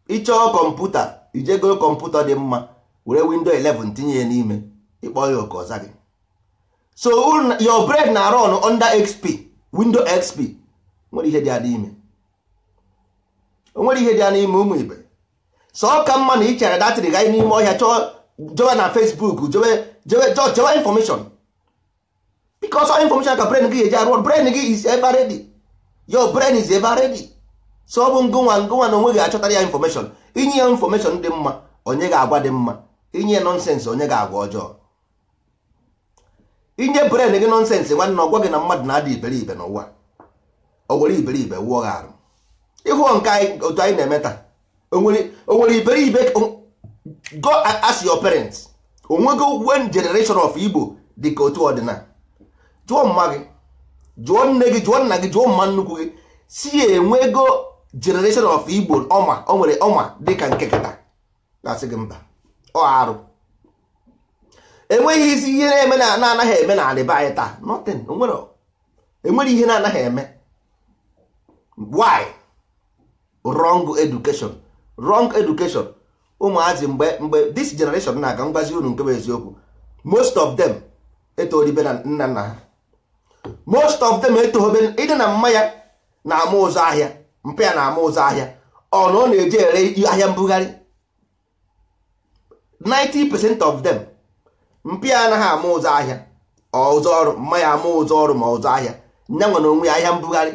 Ịchọọ kọmputa, ijegoro kọmputa dị mma, were Windows 11 tinye ya n'ime, ịkpọ ya oku ọza gị. So your brain na run under XP, Windows XP. Nwere ihe dị ya n'ime, o nwere ihe dị ya n'ime, ụmụ ibe. So ọ ka mma na ị chere datịrị gaa n'ime ọhịa chọọ, jewe na Facebook, jewe jewe jewe information, because all information ka brain gị eji arụ. Brain gị is ever ready, your brain is ever ready. So ọ bụ ngụnwa ngụnwa na onwe gị achọtara ya information. Inye ya information dị mma, onye ga-agwa dị mma. Inye ya nonsense, onye ga-agwa ọjọọ. Inye brain gị nonsense, nwanne, ọgwa gị na mmadụ na-adị iberibe n'ụwa. O were iberibe wụọ gị arụ. Ịhụ nke anyị otu anyị na-eme taa, o nwere iberibe. Go and ask your parents, onwego one generation of Igbo dị ka otu ọdịna? Jụọ mma gị, jụọ nne gị, jụọ nna gị, jụọ mma nnukwu gị, si ya enwego generation of Igbo ọma o nwere ọma dị ka nke kịta? Gasị gị mba, ọ arụ. Enweghị isi ihe na-eme na na-anaghị eme na be anyị taa. Nothing. Onwere enwere ihe na-anaghị eme. Why? Wrong education, wrong education. Ụmụazị mgbe mgbe this generation na-aga, mgbazi unu nke bụ eziokwu, most of them etolibe na nna nna ha. Most of them etoghobe ịdị na mma ya na-ama ụzọ ahịa, mpa ya na-ama ụzọ ahịa, ọ na ọ na-eje ere ahịa mbugharị. 90% of them, mpa ya anaghị ama ụzọ ahịa, ọ ụzọ ọrụ. Mma ya ama ụzọ ọrụ, ma ụzọ ahịa nya nwere onwe ya ahịa mbugharị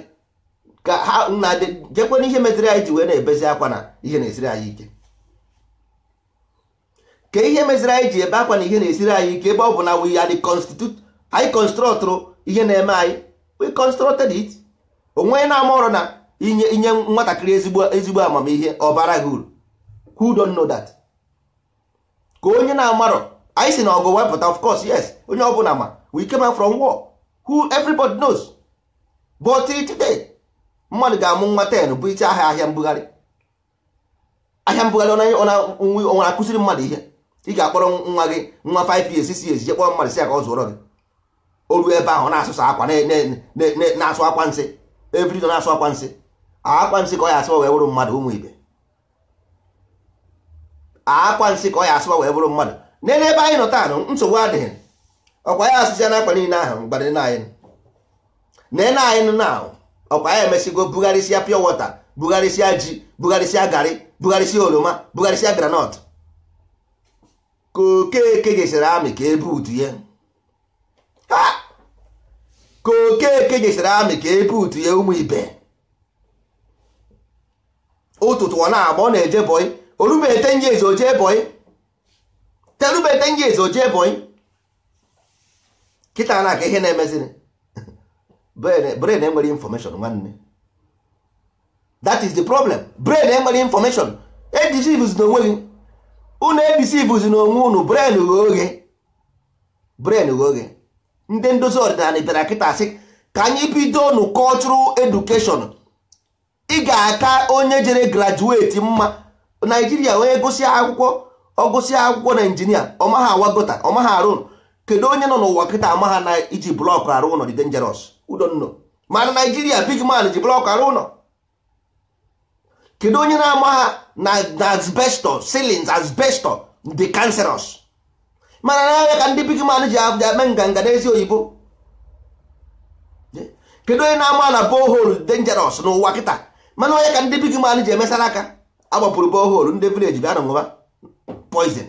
ka ha na jekwana. Ihe meziri anyị ji wee na-ebezi akwa na ihe na-esiri anyị ike, ka ihe meziri anyị ji ebe akwa na ihe na-esiri anyị ike, ebe ọ bụ na we are the constitute, anyị constructụrụ ihe na-eme anyị. We constructed it. Onwe na-ama ọrụ na inye inye nwatakịrị ezigbo ezigbo amamihe, ọ bara gị uru. Who don't know that? Ka onye na-amarọ, anyị si na ọgụ wepụta. Of course, yes, onye ọbụla ma we came out from war. Who, everybody knows. But today mmadụ ga-amụ nwa 10 bụ iche ahịa, ahịa mbugharị, ahịa mbugharị. Ọ na-akụziri mmadụ ihe? Ị ga-akpọrọ nwa gị, nwa 5 years, 6 years, je kpọrọ mmadụ si ya ka ọ zụọrọ gị. O ruo ebe ahụ, na-asụsụ akwa, na-asụ akwa nsị everyday, na-asụ akwa nsị, akwa nsị ka ọ ya asụwa wee bụrụ mmadụ. Ụmụ ibe, akwa nsị ka ọ ya asụwa wee bụrụ mmadụ. N'ebe ebe anyị nọ taa, nsogbu adịghị. Ọkwa ya asụsịa n'akwa niile ahụ gbara anyị nene anyị na ọkwa ya emesigo bugharịsịa pure water, bugharịsịa ji, bugharịsịa garị, bugharịsịa oroma, bugharịsịa groundnut, ka Okeke jesiri amị ka ebe utu ya ha, ka Okeke jesiri amị ka ebe utu ya. Ụmụ ibe, ụtụtụ ọ na-agba, ọ na-eje boy. Orube 10 years, oje boy. Terube 10 years, oje boy. Kịta na ka ihe na-emeziri brain enwere information, nwanne. That is the problem. Brain enwere information. Edeceives n'onwe gị, unu edeceives n'onwe unu. Brain ghe oghe, brain ghe oghe. Ndị ndozi ọdịnala bịara kịta sị ka anyị bido nụ cultural education. Ị ga-aka onye jere graduate mma. Naijiria, onye gụsịa akwụkwọ, ọ gụsịa akwụkwọ na engineer, ọ maghị awa gota, ọ maghị arụ. Kedu onye nọ n'ụwa kịta amaha na iji block arụ ụlọ dị dangerous? Udo nno. Mana Naijiria, big man ji block arụ ụlọ. Kedu onye na-ama na asbestos ceilings, asbestos dị cancerous? Mana n'ahịa ka ndị big man ji eme nganga n'ezi oyibo. Kedu onye na-ama na borehole dangerous n'ụwa kịta? Mana onye ka ndị big man ji emesara aka agbapụrụ borehole, ndị village bịa ṅụba poison.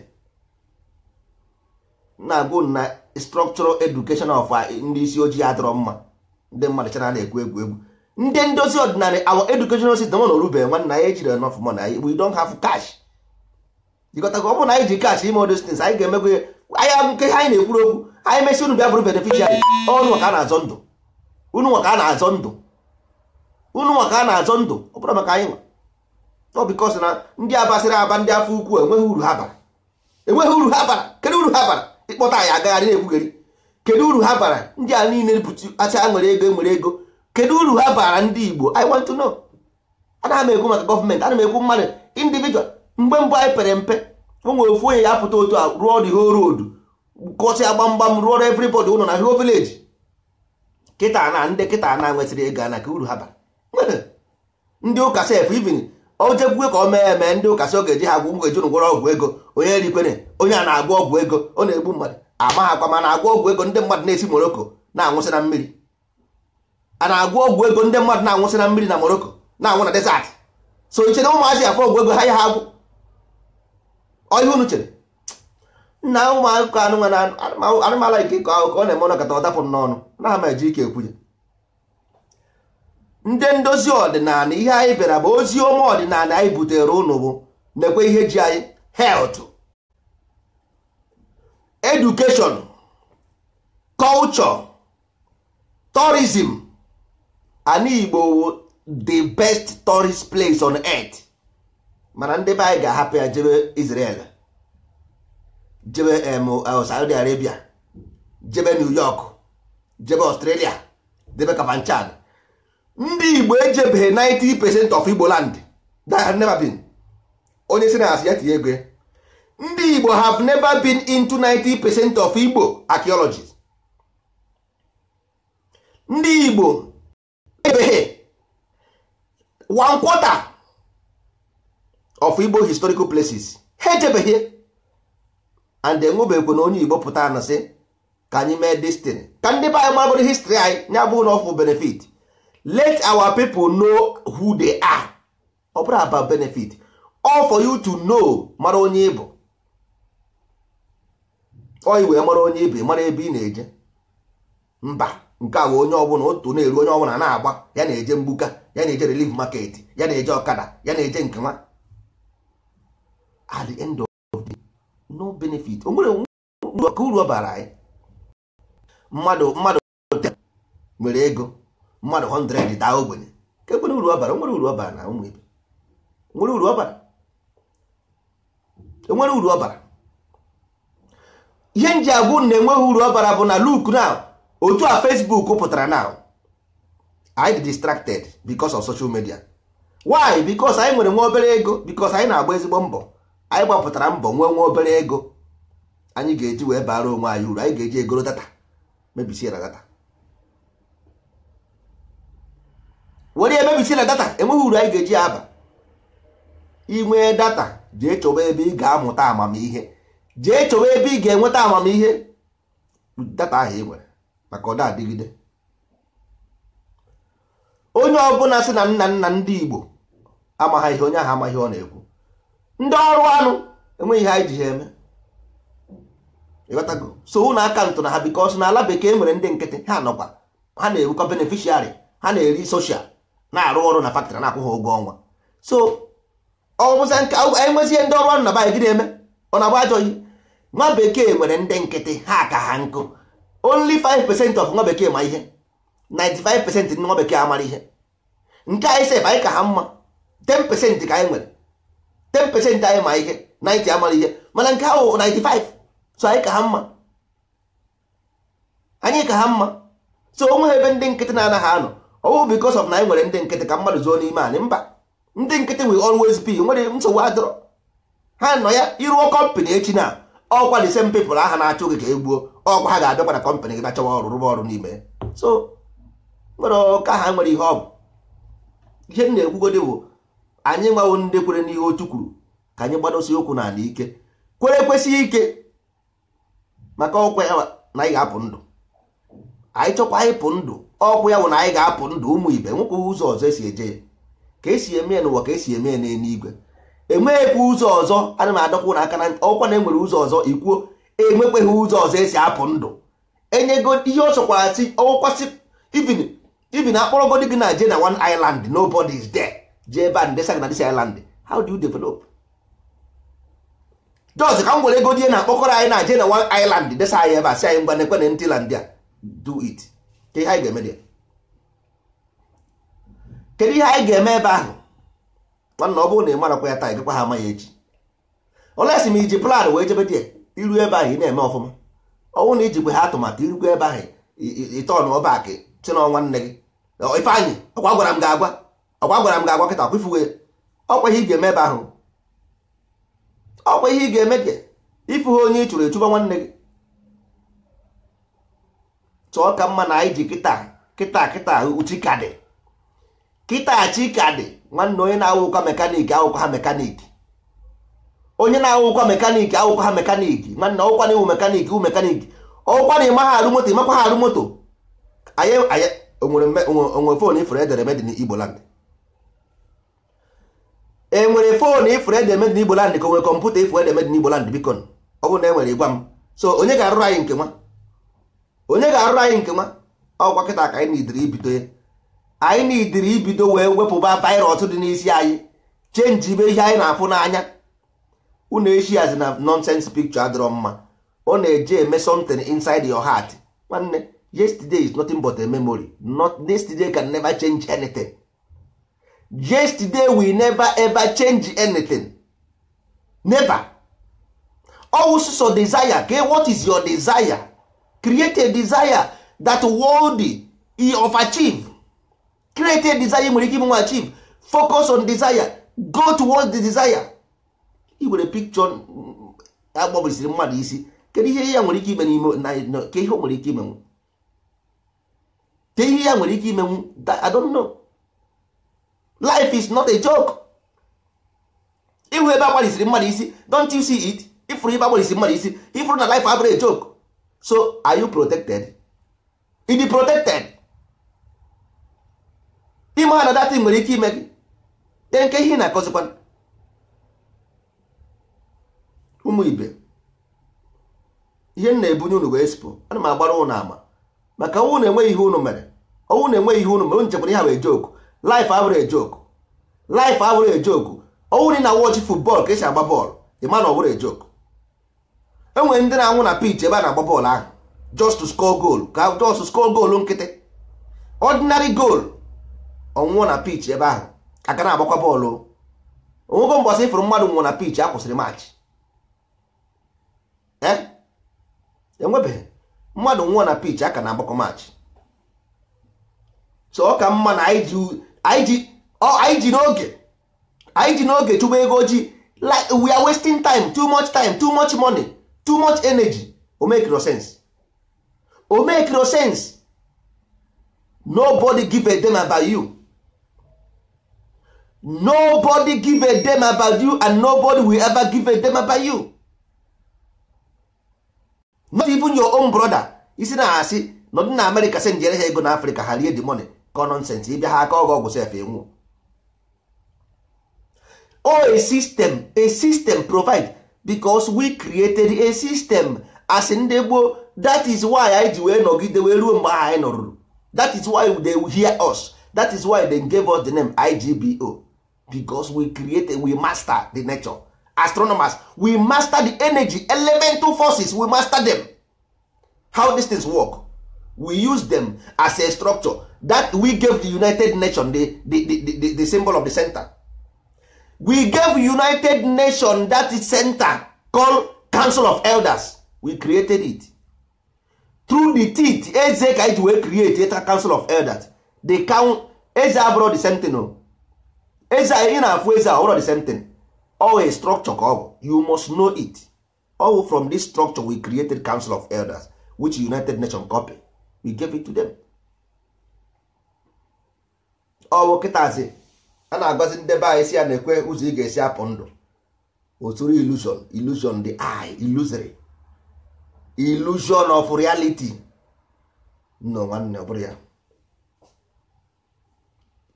Na-agụ na structural education of ndị isi ojii adịrọ mma. Ndị mmadụ chara na-ekwu egwu egwu. Ndị ndozi ọdịnala, our educational system na orube, nwanne, anyị ejiri enough money. We don't have cash. Jikọtago, ọ bụrụ na anyị ji cash ime all those things, anyị ga-emego ya. Anyị nke anyị na-ekwuru okwu, anyị mesị unu bịa bụrụ beneficiary. Ọnụ maka a na-azọ ndụ unu, maka a na-azọ ndụ unu, maka a na-azọ ndụ. Ọ bụrụ maka anyị nwa ọ, because na ndị abasịrị aba, ndị afọ ukwu, enweghị uru ha bara, enweghị uru ha bara. Kedu uru ha bara? Ịkpọta anyị agagharị na-ekwugheri. Kedu uru ha bara? Ndị a niile pụta acha nwere ego, nwere ego. Kedu uru ha bara ndị Igbo? I want to know. Ana m ekwu maka gọọmenti, ana m ekwu mmadụ individual. Mgbe mbụ anyị pere mpe, o nwere ofu onye ya pụta otu a rụọ the whole road, kọsịa gbamgbam, rụọrọ everybody ụlọ na whole village. Kịta na ndị kịta na nwesịrị ego ana ka uru ha bara. Ndị ụka sef even o jekwue ka o mee eme, ndị ụka sị ọ ga-eji ha agwụ eji gwọrọ ọgwụ ego. Onye rikwere onye a na-agwọ ọgwụ ego, ọ na-egbu mmadụ. Amaghakwa ma na-agwọ ọgwụ ego, ndị mmadụ na-esi Morocco na-anwụsị na mmiri. A na-agwọ ọgwụ ego, ndị mmadụ na-anwụsị na mmiri na Morocco, na-anwụ na desert. So ichere ụmụazị afọ ọgwụ ego ha ya ha agwụ? Ọ ihe unu chere nna ụmụakụkọ anụmanụ ike ịkọ akụkọ ọ na-eme ọnọkọta ọ dapụ n'ọnụ na ha ma eji ike ekwunye. Ndị ndozi ọdịnala, ihe anyị bịara bụ ozi ọma ọdịnala anyị butere ụnụ bụ na-ekwe ihe ji anyị: health, education, culture, tourism. Ana Igbo the best tourist place on earth, mana ndị be anyị ga-ahapụ ya jebe Israel, jebe Saudi Arabia, jebe New York, jebe Australia, jebe Kafanchan. Ndị Igbo ejebeghị 90% of Igbo land. That have never been. Onye si na asị ya tinye ego ya. Ndị Igbo have never been into 90% of Igbo archaeology. Ndị Igbo ejebeghị one quarter of Igbo historical places, ha ejebeghị. And enwebekwe na onye Igbo pụtara na sị ka anyị mee destiny, ka ndị be anyị maragoro history anyị, ya bụ na ọfụ benefit. Let our people know who they are. Ọ bụrụ about benefit, all for you to know, mara onye ị bụ, ọ i wee mara onye ị bụ, mara ebe ị na-eje. Mba, nke a bụ onye ọbụla otu na-eru, onye ọbụla na-agba ya na-eje mgbuka, ya na-eje relief market, ya na-eje ọkada, ya na-eje nke nwa. At the end of the day, no benefit. O nwere ka uru ọ bara anyị? Mmadụ nwere ego, mmadụ 100 daa ogbenye, ka ekwere uru ọ bara? Nwere uru ọ bara na ụmụ ibe? Nwere uru ọ bara? Enwere uru ọ bara? Ihe nji agwụ na enweghị uru ọ bara bụ na look now, otu a Facebook pụtara now, anyị dị distracted because of social media. Why? Because anyị nwere nwa obere ego, because anyị na-agba ezigbo mbọ, anyị gbapụtara mbọ nwee nwa obere ego anyị ga-eji wee bara onwe anyị uru. Anyị ga-eji egoro data, mebisie na data, were emebisie na data. Enweghị uru anyị ga-eji aba. Inwee data, jee chọba ebe ị ga-amụta amamihe, jee chọba ebe ị ga-enweta amamihe data ahụ ị nwere, maka ọ da-adịgide. Onye ọbụla sị na nna nna ndị Igbo amaghị ihe, onye ahụ amaghị ọ na-ekwu. Ndị ọrụ anụ enweghị ihe anyị ji ha eme, ịghọtago? So ụnụ akaụntụ na ha, because na ala bekee nwere ndị nkịtị, ha nọkwa, ha na-erukwa beneficiary, ha na-eri social, na-arụ ọrụ na factory, na-akwụ ha ụgwọ ọnwa. So ọ bụza nke anyị nwezie ndị ọrụ anụ na be anyị, gịnị eme? Ọ na-agba ajọ ihe. Nwa bekee nwere ndị nkịtị, ha ka ha nkụ. Only 5% of nwa bekee ma ihe, 95% ndị nwa bekee amara ihe. Nke anyị sef, anyị ka ha mma, 10% ka anyị nwere, 10% anyị ma ihe, 90 amara ihe, mana nke ahụ 95. So anyị ka ha mma, anyị ka ha mma. So onwe ebe ndị nkịtị na-anaghị anọ, ọwụ because of na anyị nwere ndị nkịtị ka mmadụ zuo n'ime anyị. Mba, ndị nkịtị will always be. Nwere nsogbu adịrọ, ha nọ ya. Ịrụọ company echi na ọkwa the same people aha na-achụ gị ka e gbuo, ọkwa ha ga-abịakwa na company gị bịa chọwa ọrụ, rụba ọrụ n'ime. So nwere ọka ha nwere ihe ọ bụ. Ihe m na-ekwugodi bụ anyị nwawo ndị kwere n'ihe otu kwuru, ka anyị gbadosie okwu n'ala ike, kwere kwesịghị ike, maka ọkwa ya na anyị ga-apụ ndụ. Anyị chọkwa ịpụ ndụ, ọkwa ya bụ na anyị ga-apụ ndụ. Ụmụ ibe, nwekwa ụzọ ọzọ esi eje ya, ka esi eme ya n'ụwa, ka esi eme ya n'eluigwe. Enweghịkwa ụzọ ọzọ. Ana m adọkwu n'aka na ọkwa na enwere ụzọ ọzọ ikwuo. Enwekweghị ụzọ ọzọ esi apụ ndụ. Enyego ihe ọ sọkwara si ọkwasị, even akpọrọgodi gị na je na one island, nobody is there, jee ebe a ndesa gị na this island, how do you develop? Just ka m were ego die na akpọkọrọ anyị na je na one island, desa anyị ebe a, sị anyị ngwa, nekwe na ntị land a, do it. Ka ihe anyị ga-eme dị, kedu ihe anyị ga-eme ebe ahụ? Nwanna, ọ bụrụ na ị marakwa ya taa, ị gakwa ha ama ya echi. Olesi ma iji plan wee jebe die, iru ebe ahụ ị na-eme ọfụma. Ọ bụrụ na ijikwa ha atụmatụ, irukwa ebe ahụ, ịtọn ọbak si na nwanne gị Ifeanyị, ọkwa gwara m ga-agwa, ọkwa gwara m ga-agwa kịta, ọkwa ifuwe, ọkwa ihe ị ga-eme ebe ahụ, ọkwa ihe ị ga-eme gị ifuhe onye ị chụrụ echụba nwanne gị. Chọọ ka mma na anyị ji kịta kịta kịta, chikadị kịta, chikadị. Nwanne onye na-awụkwa mechanic awụkwa ha mechanic. Onye na-awụkwa mechanic awụkwa ha mechanic. Nwanne ọwụkwa na iwu mechanic iwu mechanic. Ọwụkwa na ịma ha arụ moto, ịmakwa ha arụ moto. Anyị onwere phone ifuru edere made in Igbo land. Enwere phone ifuru edere made in Igbo land ka onwere kọmputa ifuru edere made in Igbo land, biko ọ bụrụ na enwere ịgwa m. So onye ga-arụrụ anyị nke nwa? Onye ga-arụrụ anyị nke nwa? Ọkwa kịta ka anyị nidiri ibido ya. Anyị nidiri ibido wee wepụba virus dị n'isi anyị, change ibe ihe anyị na-afụ n'anya. Unu eshi na nonsense picture adịrọ mma. Ọ na-eje eme something inside your heart. Nwanne, yesterday is nothing but a memory. Not yesterday can never change anything. Yesterday will never ever change anything. Never. Also desire. Okay? What is your desire? Create a desire that worthy of achieve. Create a desire nwere ike imenwe achieve. Focus on desire. Go towards the desire. I were picture agbọbisiri mmadụ isi. Kedu ihe ya nwere ike ime n'ime ka ihe o nwere ike imenwu? Ka ihe ya nwere ike imenwu? I don't know. Life is not a joke. Ihu ebe agbalisiri mmadụ isi, don't you see it? Ifuru ebe agbalisiri mmadụ isi, ifuru na life abụrụ a joke. So are you protected? It is protected. Ime ha na datin nwere ike ime gị. Then nke ihe na-akọzikwa ụmụ ibe, ihe m na-ebunye unu bụ expo. Ana m agbara unu ama maka ọnwụ na-enweghị ihe unu mere. Ọnwụ na-enweghị ihe unu mere, unu chekwara ihe a bụ joke. Life abụrụ a joke. Life abụrụ a joke. Ọnwụ na watch football ka esi agba bọọlụ, ị ma na ọ bụrụ a joke. Enwere ndị na-anwụ na pitch ebe a na-agba bọọlụ ahụ just to score goal, ka just to score goal nkịtị, ordinary goal. Ọnwụọ na pitch ebe ahụ aka na-agbakwa bọọlụ. Onwego mbọsị ifuru mmadụ nwụọ na pitch a kwụsịrị match? Enwebeghị mmadụ nwụọ na pitch aka na-agbakọ match. So ọ ka mma na anyị ji n'oge chụba ego ojii. We are wasting time, too much time, too much money, too much energy. O make no sense. O make no sense. Nobody give a damn about you. Nobody give a damn about you, and nobody will ever give a damn about you. Not even your own brother. Isi na asị nọdụ na America send jere ha ego na Africa ha rie the money. Ka nonsense. Ịbịa ha aka ọgọ ọgwụ sef enwu. Oh, a system provide because we created a system as ndị gboo. That is why anyị ji wee nọgide wee ruo mgbe ahụ anyị nọrụrụ. That is why they hear us. That is why they gave us the name IGBO, because we created, we master the nature. Astronomers, we master the energy, elemental forces, we master them. How these things work. We use them as a structure that we gave the United Nations, the symbol of the center. We gave United Nations that center called Council of Elders. We created it. Through the teeth, Eze ka we create a Council of Elders. They count Eze abroad the same thing. Eze in Eze abroad the same thing. All a structure called. You must know it. All from this structure we created Council of Elders, which United Nations copy. We gave it to them. Ọ kịtazi a na-agwazi ndị be anyị si ya na-ekwe ụzọ ị ga-esi apụ ndụ. Oturu illusion, illusion the eye, illusory. Illusion of reality. No, nwanne, ọ bụrụ ya.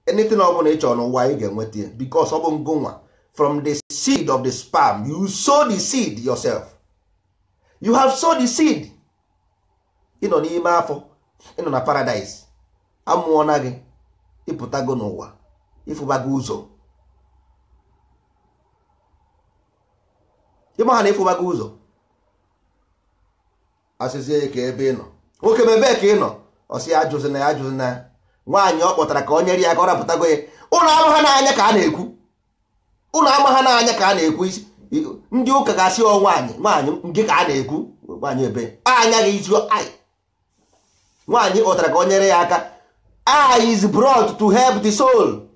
Anything ọ bụla ị chọrọ n'ụwa ị ga-enweta ya, because ọ bụ ngụnwa. From the seed of the sperm, you sow the seed yourself. You have sowed the seed. Ị nọ n'ime afọ, ị nọ na paradise. Amụọ gị, ịpụtago n'ụwa, ịfụbago ụzọ. Ịma ha na ịfụbago ụzọ. Asịzie ka ebe ị nọ. Nwoke m ebee ka ị nọ? Ọ sị ya ajụzina ya, ajụzina ya. Nwaanyị ọ kpọtara ka o nyere ya ka ọ rapụtago ya. Ụlọ ama ha n'anya ka a na-ekwu. Ụlọ ama ha n'anya ka a na-ekwu. Isi ndị ụka ga-asị ọ nwaanyị, nwaanyị nke ka a na-ekwu. Nwaanyị ebe anya gị isi anyị. Nwaanyị kpọtara ka o nyere ya aka. Eye is brought to help the soul.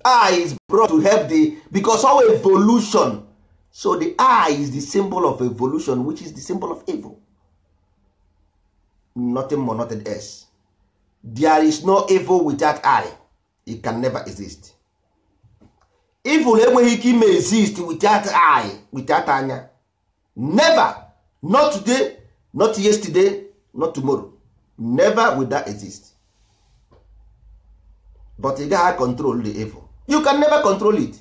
Eye is brought to help the, because our evolution. So the eye is the symbol of evolution, which is the symbol of evil. Nothing more, nothing else. There is no evil without eye. It can never exist. Evil enweghị ike ime exist without eye, without anya. Never. Not today, not yesterday, not tomorrow. Never will that exist. But ị gaghị control the evil. You can never control it.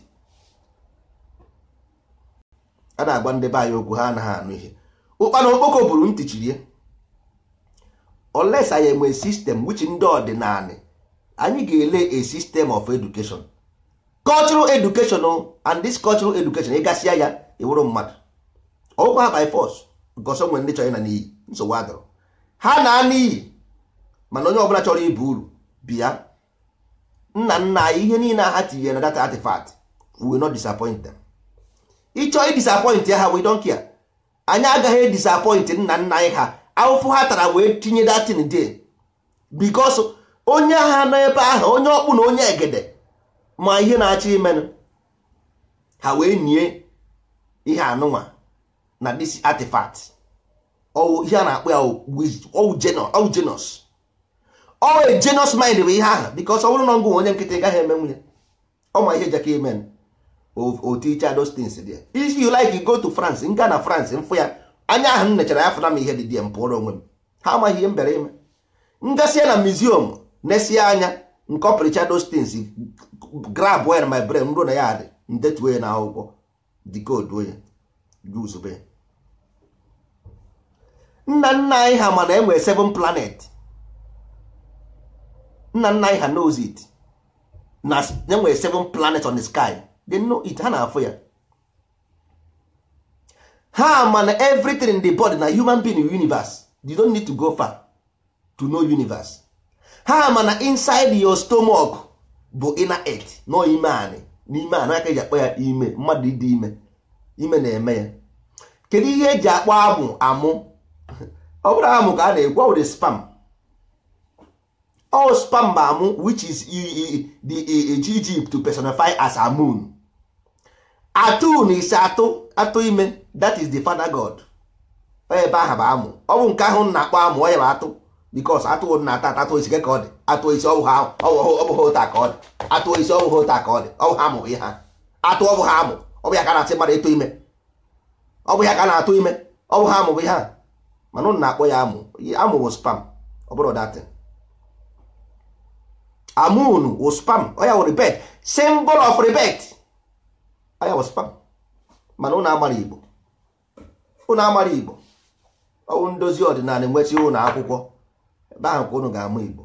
A na-agwa ndị be anyị okwu, ha anaghị anụ ihe. Ụkpana okpoko buru ntị chirie. Unless anyị enwe system which ndị ọdịnala anyị ga-ele, a system of education, cultural education, and this cultural education, ịgasịa ya, ịwụrụ mmadụ ọgwụkwa ha by force, because o nwere ndị chọrọ ịna n'iyi. Nsogbu adọrọ, ha na n'iyi. Mana onye ọbụla chọrọ ibu uru bịa, nna nna anyị, ihe niile ha tinyere na that artifact will not disappoint them. Ịchọ idisappoint ha, we don't care. Anyị agaghị disappoint nna nna anyị ha. Ahụfụ ha tara wee tinye datin there, because onye agha nọ ebe ahụ, onye ọkpụ na onye egede ma ihe na-achọ imenụ, ha wee nie ihe anụnwa na this artifact. Ọwụ ihe a na-akpọ ya ọwụ genius, ọ genius mind bụ ihe ahụ, because ọ bụrụ na ngụ onye nkịtị gaghị eme nwunye ọ ma ihe jaka imen o teacher those things there. If you like, you go to France. Nga na France mfụ ya anya ahụ m nechara ya, fụna m ihe dị dị m pụọrọ onwe m. Ha amaghị ihe m bịara ime. Ngasịa na museum, nesia anya nkọpịrịcha those things, grab ya na my brain, ruo na ya dị ndetuo ya na akwụkwọ, decode ya, use. Nna nna anyị ha mana enwere seven planet. Nna nna anyị ha knows it na enwere seven planets on the sky. They know it. Ha na-afụ ya. Ha mana everything in the body na human being in universe. You don't need to go far to know universe. Ha mana inside your stomach bụ inner earth, no ime anị, n'ime anị aka eji akpọ ya ime mmadụ ịdị ime, ime na-eme ya. Kedu ihe eji akpọ amụ? Amụ, ọ bụrụ amụ ka a na-ekwu, ọ bụ sperm. All sperm bụ amụ, which is the Egypt to personify as Amun. Atun is atụ, atụ ime. That is the father god. Ebe ahụ bụ amụ. Ọ bụ nke ahụ na-akpọ amụ, onye bụ atụ, because atụ na-ata ata, atụ isi ka ọ dị, atụ isi ọ bụghị ụta ka ọ dị, atụ isi ọ bụghị ụta ka ọ dị, ọ bụ ha amụ ihe ha atụ, ọ bụ ha amụ, ọ bụ ya ka a na-asị mmadụ ịtụ ime, ọ bụ ya ka a na-atụ ime, ọ bụ ha amụ bụ ihe a. Mana ụnụ na-akpọ ya amụ. Amụ bụ sperm, ọ bụrụ datin. Amun wụ sperm, ọ ya wụ rebirth, symbol of rebirth, ọ ya wụ sperm. Mana ụnụ amara Igbo, ụnụ amara Igbo. Ọwụ ndozi ọdịnala nwesị ụlọ akwụkwọ ebe ahụ ka ụnụ ga-amụ Igbo.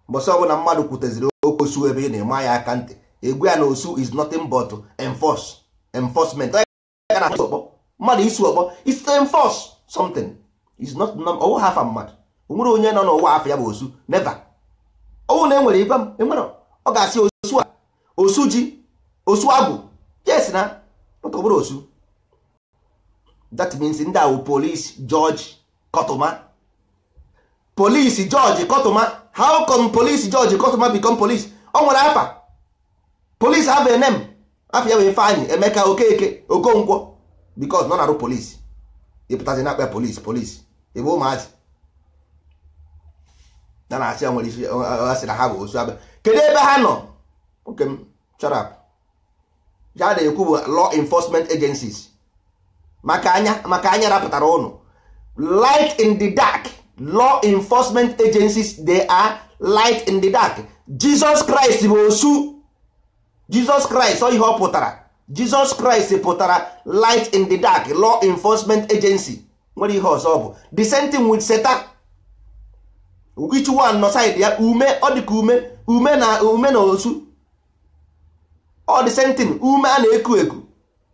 Mbọsị ọbụla mmadụ kwuteziri okwu osu, ebe ị na-eme ya aka ntị, egwu ya na osu is nothing but enforce, enforcement. Mmadụ isu ọkpọ is to enforce something, is not ọwụ ha afa mmadụ. O nwere onye nọ n'ụwa afọ ya bụ osu? Never. Ọwụ na enwere ịgwa m enwere, ọ ga-asị osu a, osu ji, osu agwụ, yes na, but ọ bụrụ osu, that means ndị ahụ police, judge, kọtụma, police, judge, kọtụma. How come police, judge, kọtụma become police? Ọ nwere afa. Police have a name. Afọ ya bụ Ifeanyị Emeka Okeke Okonkwo, because nọ na-arụ police. Ịpụtazi na-akpa police, police ebe ụmụazị na na-asị ya nwere isi, ọ sị na ha bụ osu abịa. Kedu ebe ha nọ? Oke m shut up. Ya na-ekwu bụ law enforcement agencies, maka anya, maka anya rapụtara ụnụ, light in the dark. Law enforcement agencies, they are light in the dark. Jesus Christ bụ osu. Jesus Christ, ọ ihe ọ pụtara, Jesus Christ pụtara light in the dark, law enforcement agency. Nwere ihe ọzọ bụ the same thing with Satan. Which one nọ side ya? Ume, ọ dị ka ume, ume na ume na osu, all the same thing. Ume a na-eku eku.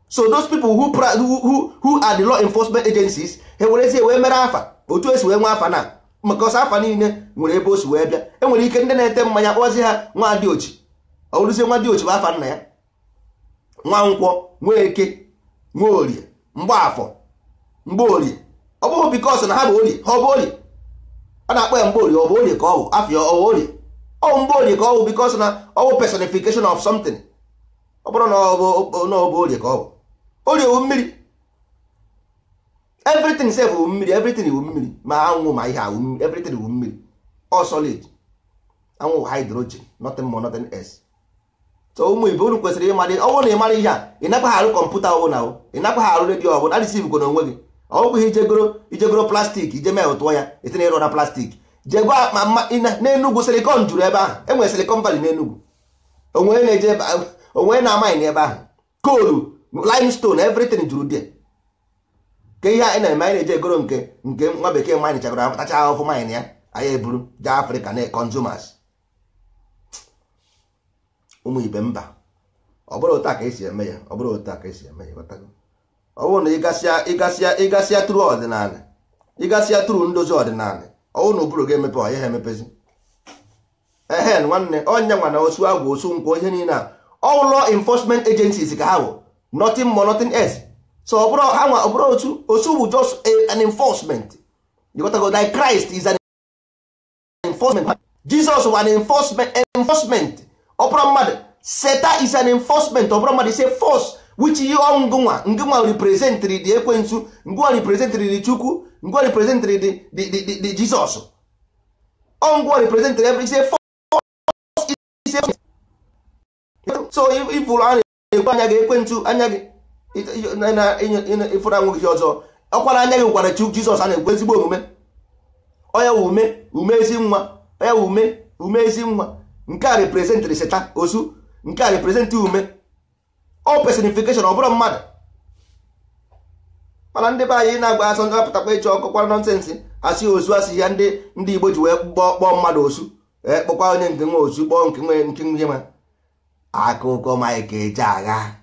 So those people who are the law enforcement agencies, ha werezie wee mere afa otu esi wee nwee afa na maka ọsọ afa niile nwere ebe o si wee bịa. Enwere ike ndị na-ete mmanya kpọzi ha nwa diochi, ọ bụrụzie nwa diochi bụ afa nna ya, nwa nkwọ, nwa eke, nwa orie, mgbaafọ, mgbaorie. Ọ bụghị because na ha bụ orie, ha ọ bụ orie, a na-akpọ ya mgbaorie. Ọ bụ orie ka ọ bụ afọ ya, ọ bụ orie, ọ bụ mgbaorie ka ọ bụ, because na ọ bụ personification of something. Ọ bụrụ na ọ bụ na ọ bụ orie ka ọ bụ, orie wụ mmiri. Everything sef wụ mmiri. Everything wụ mmiri, ma anwụ ma ihe awụ mmiri. Everything wụ mmiri, all solid. Anwụ hydrogen, nothing more, nothing else. So ụmụ ibe, unu kwesịrị ịmara. Ọ bụrụ na ị mara ihe a, ị nakwa ha arụ kọmputa ọbụla o, ị nakwa ha arụ redio ọbụla adịsivgo n'onwe gị. Ọ bụghị ijegoro plastic, ije mee ụtụọ ya, etinye ịrụ na plastic. Jegwa ma mma n'Enugwu, silicon juru ebe ahụ. Enwere Silicon Valley n'Enugwu. Onwe na-eje ebe, onwe na mine ebe ahụ, coal, limestone, everything juru there. Ka ihe anyị na-eme, anyị na-eje egoro nke nwa bekee mine chagoro, tacha ahụfụ mine ya, anyị eburu jee Afrịka na consumers. Ụmụ ibe, mba, ọ bụrụ otu a ka esi eme ya, ọ bụrụ otu a ka esi eme ya. Ghọtago? Ọ bụrụ na ịgasịa tụrụ ọdịnala, ịgasịa tụrụ ndozi ọdịnala, ọ bụrụ na ụbụrụ ga-emepe, ọ ya ha emepezi. Ehen, nwanne, ọnya nwa na osu agwụ, osu nkwọ, ihe niile a, all law enforcement agencies ka ha bụ, nothing more, nothing else. So ọ bụrụ ha nwa, ọ bụrụ otu osu bụ just an enforcement. You got to go like Christ is an enforcement. Jesus was an enforcement. Ọ bụrụ mmadụ, Satan is an enforcement. Ọ bụrụ mmadụ, is a force which you ngụnwa ngụnwa representịrị the ekwensu, ngụnwa representịrị the Chukwu, ngụnwa representịrị the Jesus. Ọ ngụnwa representịrị every, is a force, is a. So ifụrụ a na-ekwu anya gị ekwensu, anya gị ịfụrụ anwụ gị ọzọ, ọkwara anya gị gwara Chukwu Jizọs a na-ekwu ezigbo omume. Onye wụ ume, ume ezi nwa, onye wụ ume, ume ezi nwa. Nke a representịrị Satan, osu. Nke a representị ume. All personification, ọ bụrụ mmadụ. Mana ndị be anyị na-agba asọ, ndị apụtakwa ịchọ ọkọkwara nonsense, asị osu, asị ya. Ndị Igbo ji wee kpọọ mmadụ osu, kpọkwa onye nke nwe osu, kpọọ nke nwe nke nwunye. Ma akụkọ Mike Ejeagha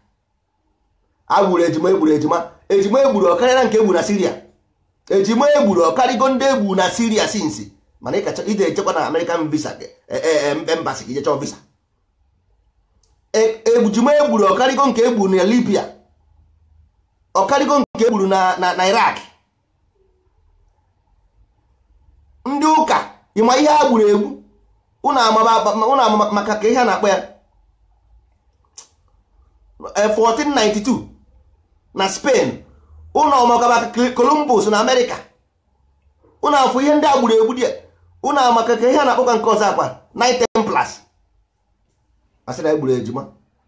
agburu ejima, egburu ejima, ejima egburu ọkarịa nke egburu na Syria. Ejima egburu ọkarịgo ndị egburu na Syria since. Mana ịkacha ide echekwa na American visa, embassy ka ije chọọ visa. Ejima egburu ọkarịgo nke egburu na Libya, ọkarịgo nke egburu na Iraq. Ndị ụka, ịma ihe ha gburu egbu? Ụnụ ama maka ka ihe a na-akpọ ya 1492 na Spain. Ụnụ ọmaka maka Columbus na America. Ụnụ afụ ihe ndị a gburu egbu dị. Ụnụ amaka ka ihe a na-akpọkwa nke ọzọ akwa Knight Templars, asị na egburu ejima.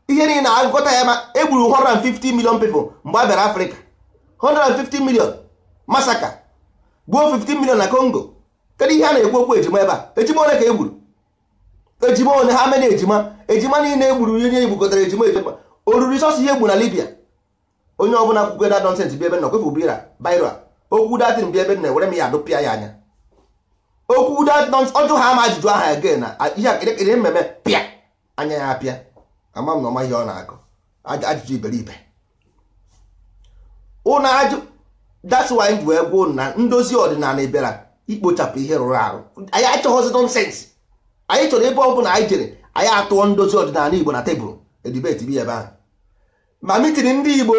Ihe niile agụkọta ya, ma egburu 150 million people mgbe a bịara Afrịka. 150 million massacre, gbuo 15 million na Congo. Kedu ihe a na-ekwu okwu ejima ebe a? Ejima ole ka e gburu? Ejima ole ha mere? Ejima, ejima niile egburu, ihe egbukọtara ejima, ejima oruru sọsọ ihe egbu na Libya. Onye ọbụla kwukwe that nonsense bi ebe nọ kwefu bira bairo okwu datin bi ebe nọ, were m ya adụpịa ya anya. Okwu that nonsense ọjụ ha ama ajụjụ aha again na ihe a mmemme pịa anya ya apịa. Ama m na ọma ihe ọ na-akọ ajụjụ iberibe ụnụ ajụ. That's why m ji wee gwuo na ndozi ọdịnala bịara ikpochapụ ihe rụrụ arụ. Anyị achọghọzi nonsense. Anyị chọrọ ebe ọ bụla anyị jere, anyị atụọ ndozi ọdịnala Igbo na tebụl e debate bi ebe ahụ, ma meeting ndị Igbo,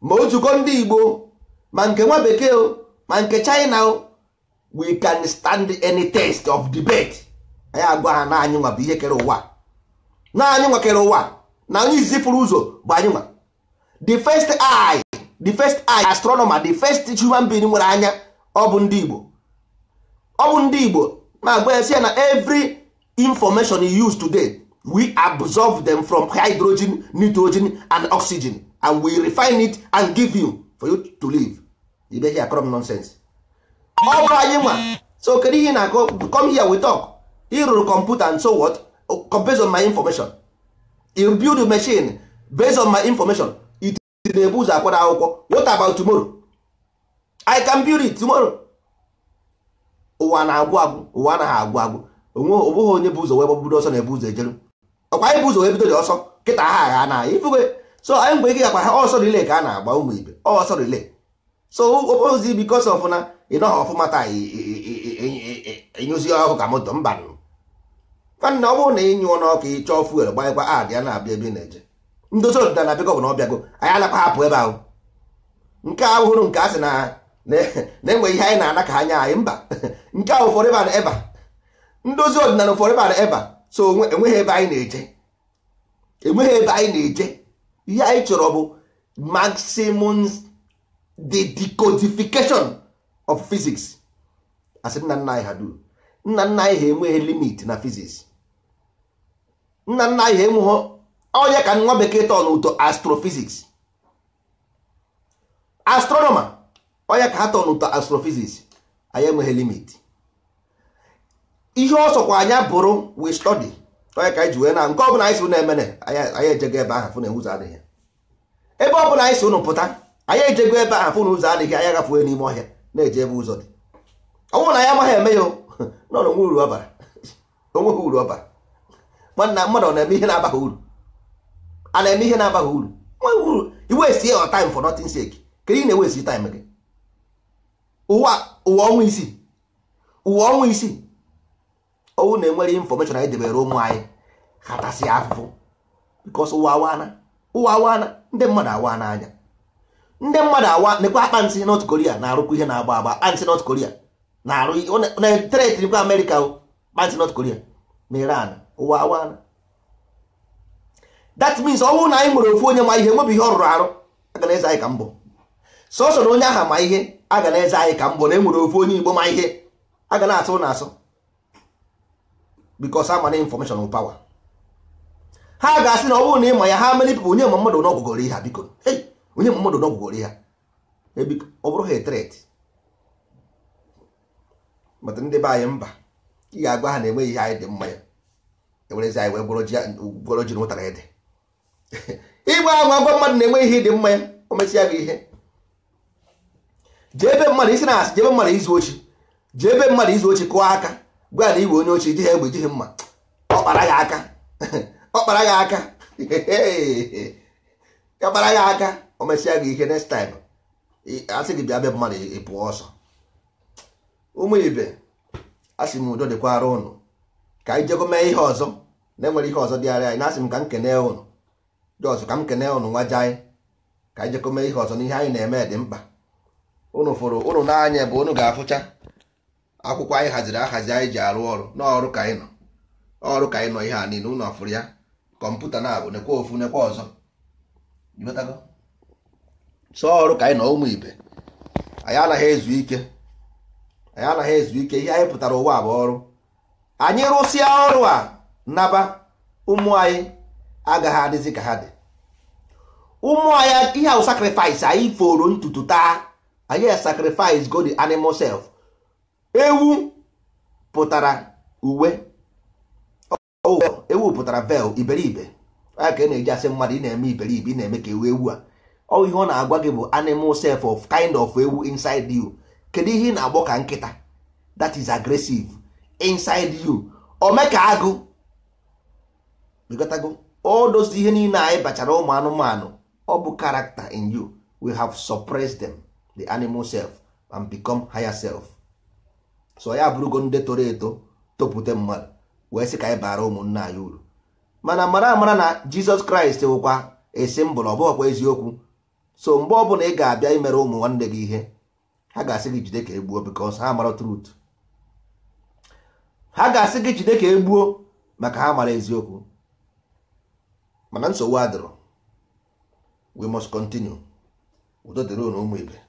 ma ozukọ ndị Igbo, ma nke nwa bekee o, ma nke China o. We can stand any test of debate. Anyị agwa ha na anyị nwa bụ ihe kere ụwa, na anyị nwa kere ụwa, na onye izizi fụrụ ụzọ bụ anyị nwa. The first eye, the first eye astronomer, the first human being nwere anya, ọ bụ ndị Igbo, ọ bụ ndị Igbo. Ma-agwa ya sị ya na every information you use today, we absorb them from hydrogen, nitrogen and oxygen, and we refine it and give you for you to live. Ibe here akọrọ m nonsense. Ọ bụ anyị nwa. So kedu ihe ị na-akọ? Come here, we talk. Ị rụrụ kọmputa and so what? Based on my information you build a machine. Based on my information it na-ebu ụzọ akwado akwụkwọ. What about tomorrow? I can build it tomorrow. Ụwa na-agwụ agwụ, ụwa anaghị agwụ agwụ. Onwe ọ bụghị onye bụ ụzọ wee gbabudo ọsọ na-ebu ụzọ ejeru. Ọkwa anyị bụ ụzọ wee bido dị ọsọ kịta ha agha na ifugo. So anyị mgbe ike gakwa ha ọsọ relay ka a na-agba, ụmụ ibe, ọsọ relay. So ozi because of na ị nọghị ọfụma taa, ịnyụzi ọkụ ka moto, mba nwanne. Ọ bụrụ na ị nyụọ n'ọkụ, ị chọọ fuel, gbanyekwa ad ya na-abịa ebe ị na-eje. Ndozi ọdịnala na-abịago, bụ na ọ bịago, anyị anakwa hapụ ebe ahụ. Nke a hụrụ nke a sị na na-enwe ihe anyị na-ana ka anya anyị, mba. Nke ahụ forever and ever. Ndozi ọdịnala forever and ever. So enweghị ebe anyị na-eje, enweghị ebe anyị na-eje. Ihe anyị chọrọ bụ maximum the decodification of physics. Asị nna nna anyị ha duru Nna nna anyị ha enweghị limit na physics. Nna nna anyị ha enweghị onye ka nwa bekee tọn ụtọ astrophysics, astronomer, onye ka ha tọn ụtọ astrophysics. Anyị enweghị limit. Ihe ọ sọkwa anya bụrụ, we study. Onye ka anyị ji wee na nke ọbụla anyị si unu emene, anyị ejego ebe ahụ fụ na ụzọ adịghị. Ebe ọbụla anyị si unu pụta, anyị ejego ebe ahụ fụ na ụzọ adịghị. Anyị agafue n'ime ọhịa na-eje ebe ụzọ dị. Ọ bụrụ na anyị amaghị eme ya, nọ na onwe uru ọ bara, onweghị uru ọ bara. Nwanna, mmadụ ọ na-eme ihe na-abaghị uru? A na-eme ihe na-abaghị uru? Nwe uru iwesi your time for nothing sake. Kedu ị na-ewesi time gị? Ụwa, ụwa ọnwa isii, ụwa ọnwa isii, ọwụ na-enwere information anyị debere ụmụ anyị khatasị afụfụ, because ụwa awana, ụwa awana, ndị mmadụ awa n'anya, ndị mmadụ awa. Nekwa akpa nsị North Korea na-arụkwa ihe na-agba agba. Akpa nsị North Korea na-arụ na-threatenikwa Amerịka o. Akpa nsị North Korea na Iran, ụwa awana. That means ọ bụrụ na anyị nwere ofu onye ma ihe, nwebụ ihe ọ rụrụ arụ, aga na-eze anyị ka mbụ. Sọsọ na onye aha ma ihe, aga na-eze anyị ka mbụ. Na enwere ofu onye Igbo ma ihe, aga na-asụ na asụ, because ama na information will power. Ha ga-asị na ọ bụrụ na ịma ya, ha many people, onye ma mmadụ n'ọgwụgoro ihe a, biko. Hey, onye ma mmadụ n'ọgwụgoro ihe a, ọ bụrụ ha threat. But ndị be anyị, mba, ị ga-agwa ha na enweghị ihe anyị dị mma ya ewerezi anyị wee gwọrọ ji na ụtara ede. Ịgba agwa gwa mmadụ na-enwe ihe dị mma ya, o mesịa gị ihe. Jee ebe mmadụ isi na-asị, jee ebe mmadụ izu ochi, jee ebe mmadụ izu ochi, kụọ aka, gwa na iwe onye ochi, jighị egbe, jighị mma, ọ kpara ya aka, ọ kpara ya aka, ọ kpara ya aka, o mesịa gị ihe. Next time asị gị bịa bịa mmadụ, ị pụọ ọsọ. Ụmụ ibe, asị m udo dịkwara ụnụ. Ka anyị jego mee ihe ọzọ na enwere ihe ọzọ dịara anyị. Na-asị m ka m kene ụnụ dị ọzọ, ka m kene ụnụ nwa jai, ka anyị jekọ mee ihe ọzọ. Na ihe anyị na-eme dị mkpa. Ụnụ fụrụ ụnụ n'anya bụ ụnụ ga-afụcha akwụkwọ anyị haziri ahazi anyị ji arụ ọrụ n'ọrụ ka anyị nọ, ọrụ ka anyị nọ. Ihe a niile ụnụ afụrụ ya, kọmputa na-abụ nekwa ofu, nekwa ọzọ. Ịghọtago? So ọrụ ka anyị nọ, ụmụ ibe. Anyị anaghị ezu ike, anyị anaghị ezu ike. Ihe anyị pụtara ụwa bụ ọrụ. Anyị rụsịa ọrụ a naba, ụmụ anyị agaghị adịzi ka ha dị. Ụmụ anyị, ihe ahụ sacrifice anyị foro ntutu taa, anyị sacrifice go the animal self. Ewu pụtara uwe, ewu pụtara vel, iberibe ya ka ị na-eji asị mmadụ ị na-eme iberibe, ị na-eme ka ewu. Ewu a, ọ ihe ọ na-agwa gị bụ animal self of kind of ewu inside you. Kedu ihe ị na-agbọ ka nkịta? That is aggressive inside you. Ome ka agụ ịgotago. All those ihe niile anyị bachara ụmụ anụmanụ, ọ bụ character in you. We have suppressed them, the animal self, and become higher self. So ya bụrụgo ndị toro eto, topụta mmadụ, wee sị ka anyị bara ụmụnne anyị uru. Mana mara amara na Jizọs Kraịst wụkwa a symbol, ọ bụghịkwa eziokwu. So mgbe ọbụla ị ga-abịa imere ụmụ nwanne gị ihe, ha ga-asị gị jide ka egbuo, because ha mara truth. Ha ga-asị gị jide ka egbuo, maka ha mara eziokwu. Mana nsogbu adịrọ, we must continue. Udo dịrị unu, ụmụ ibe.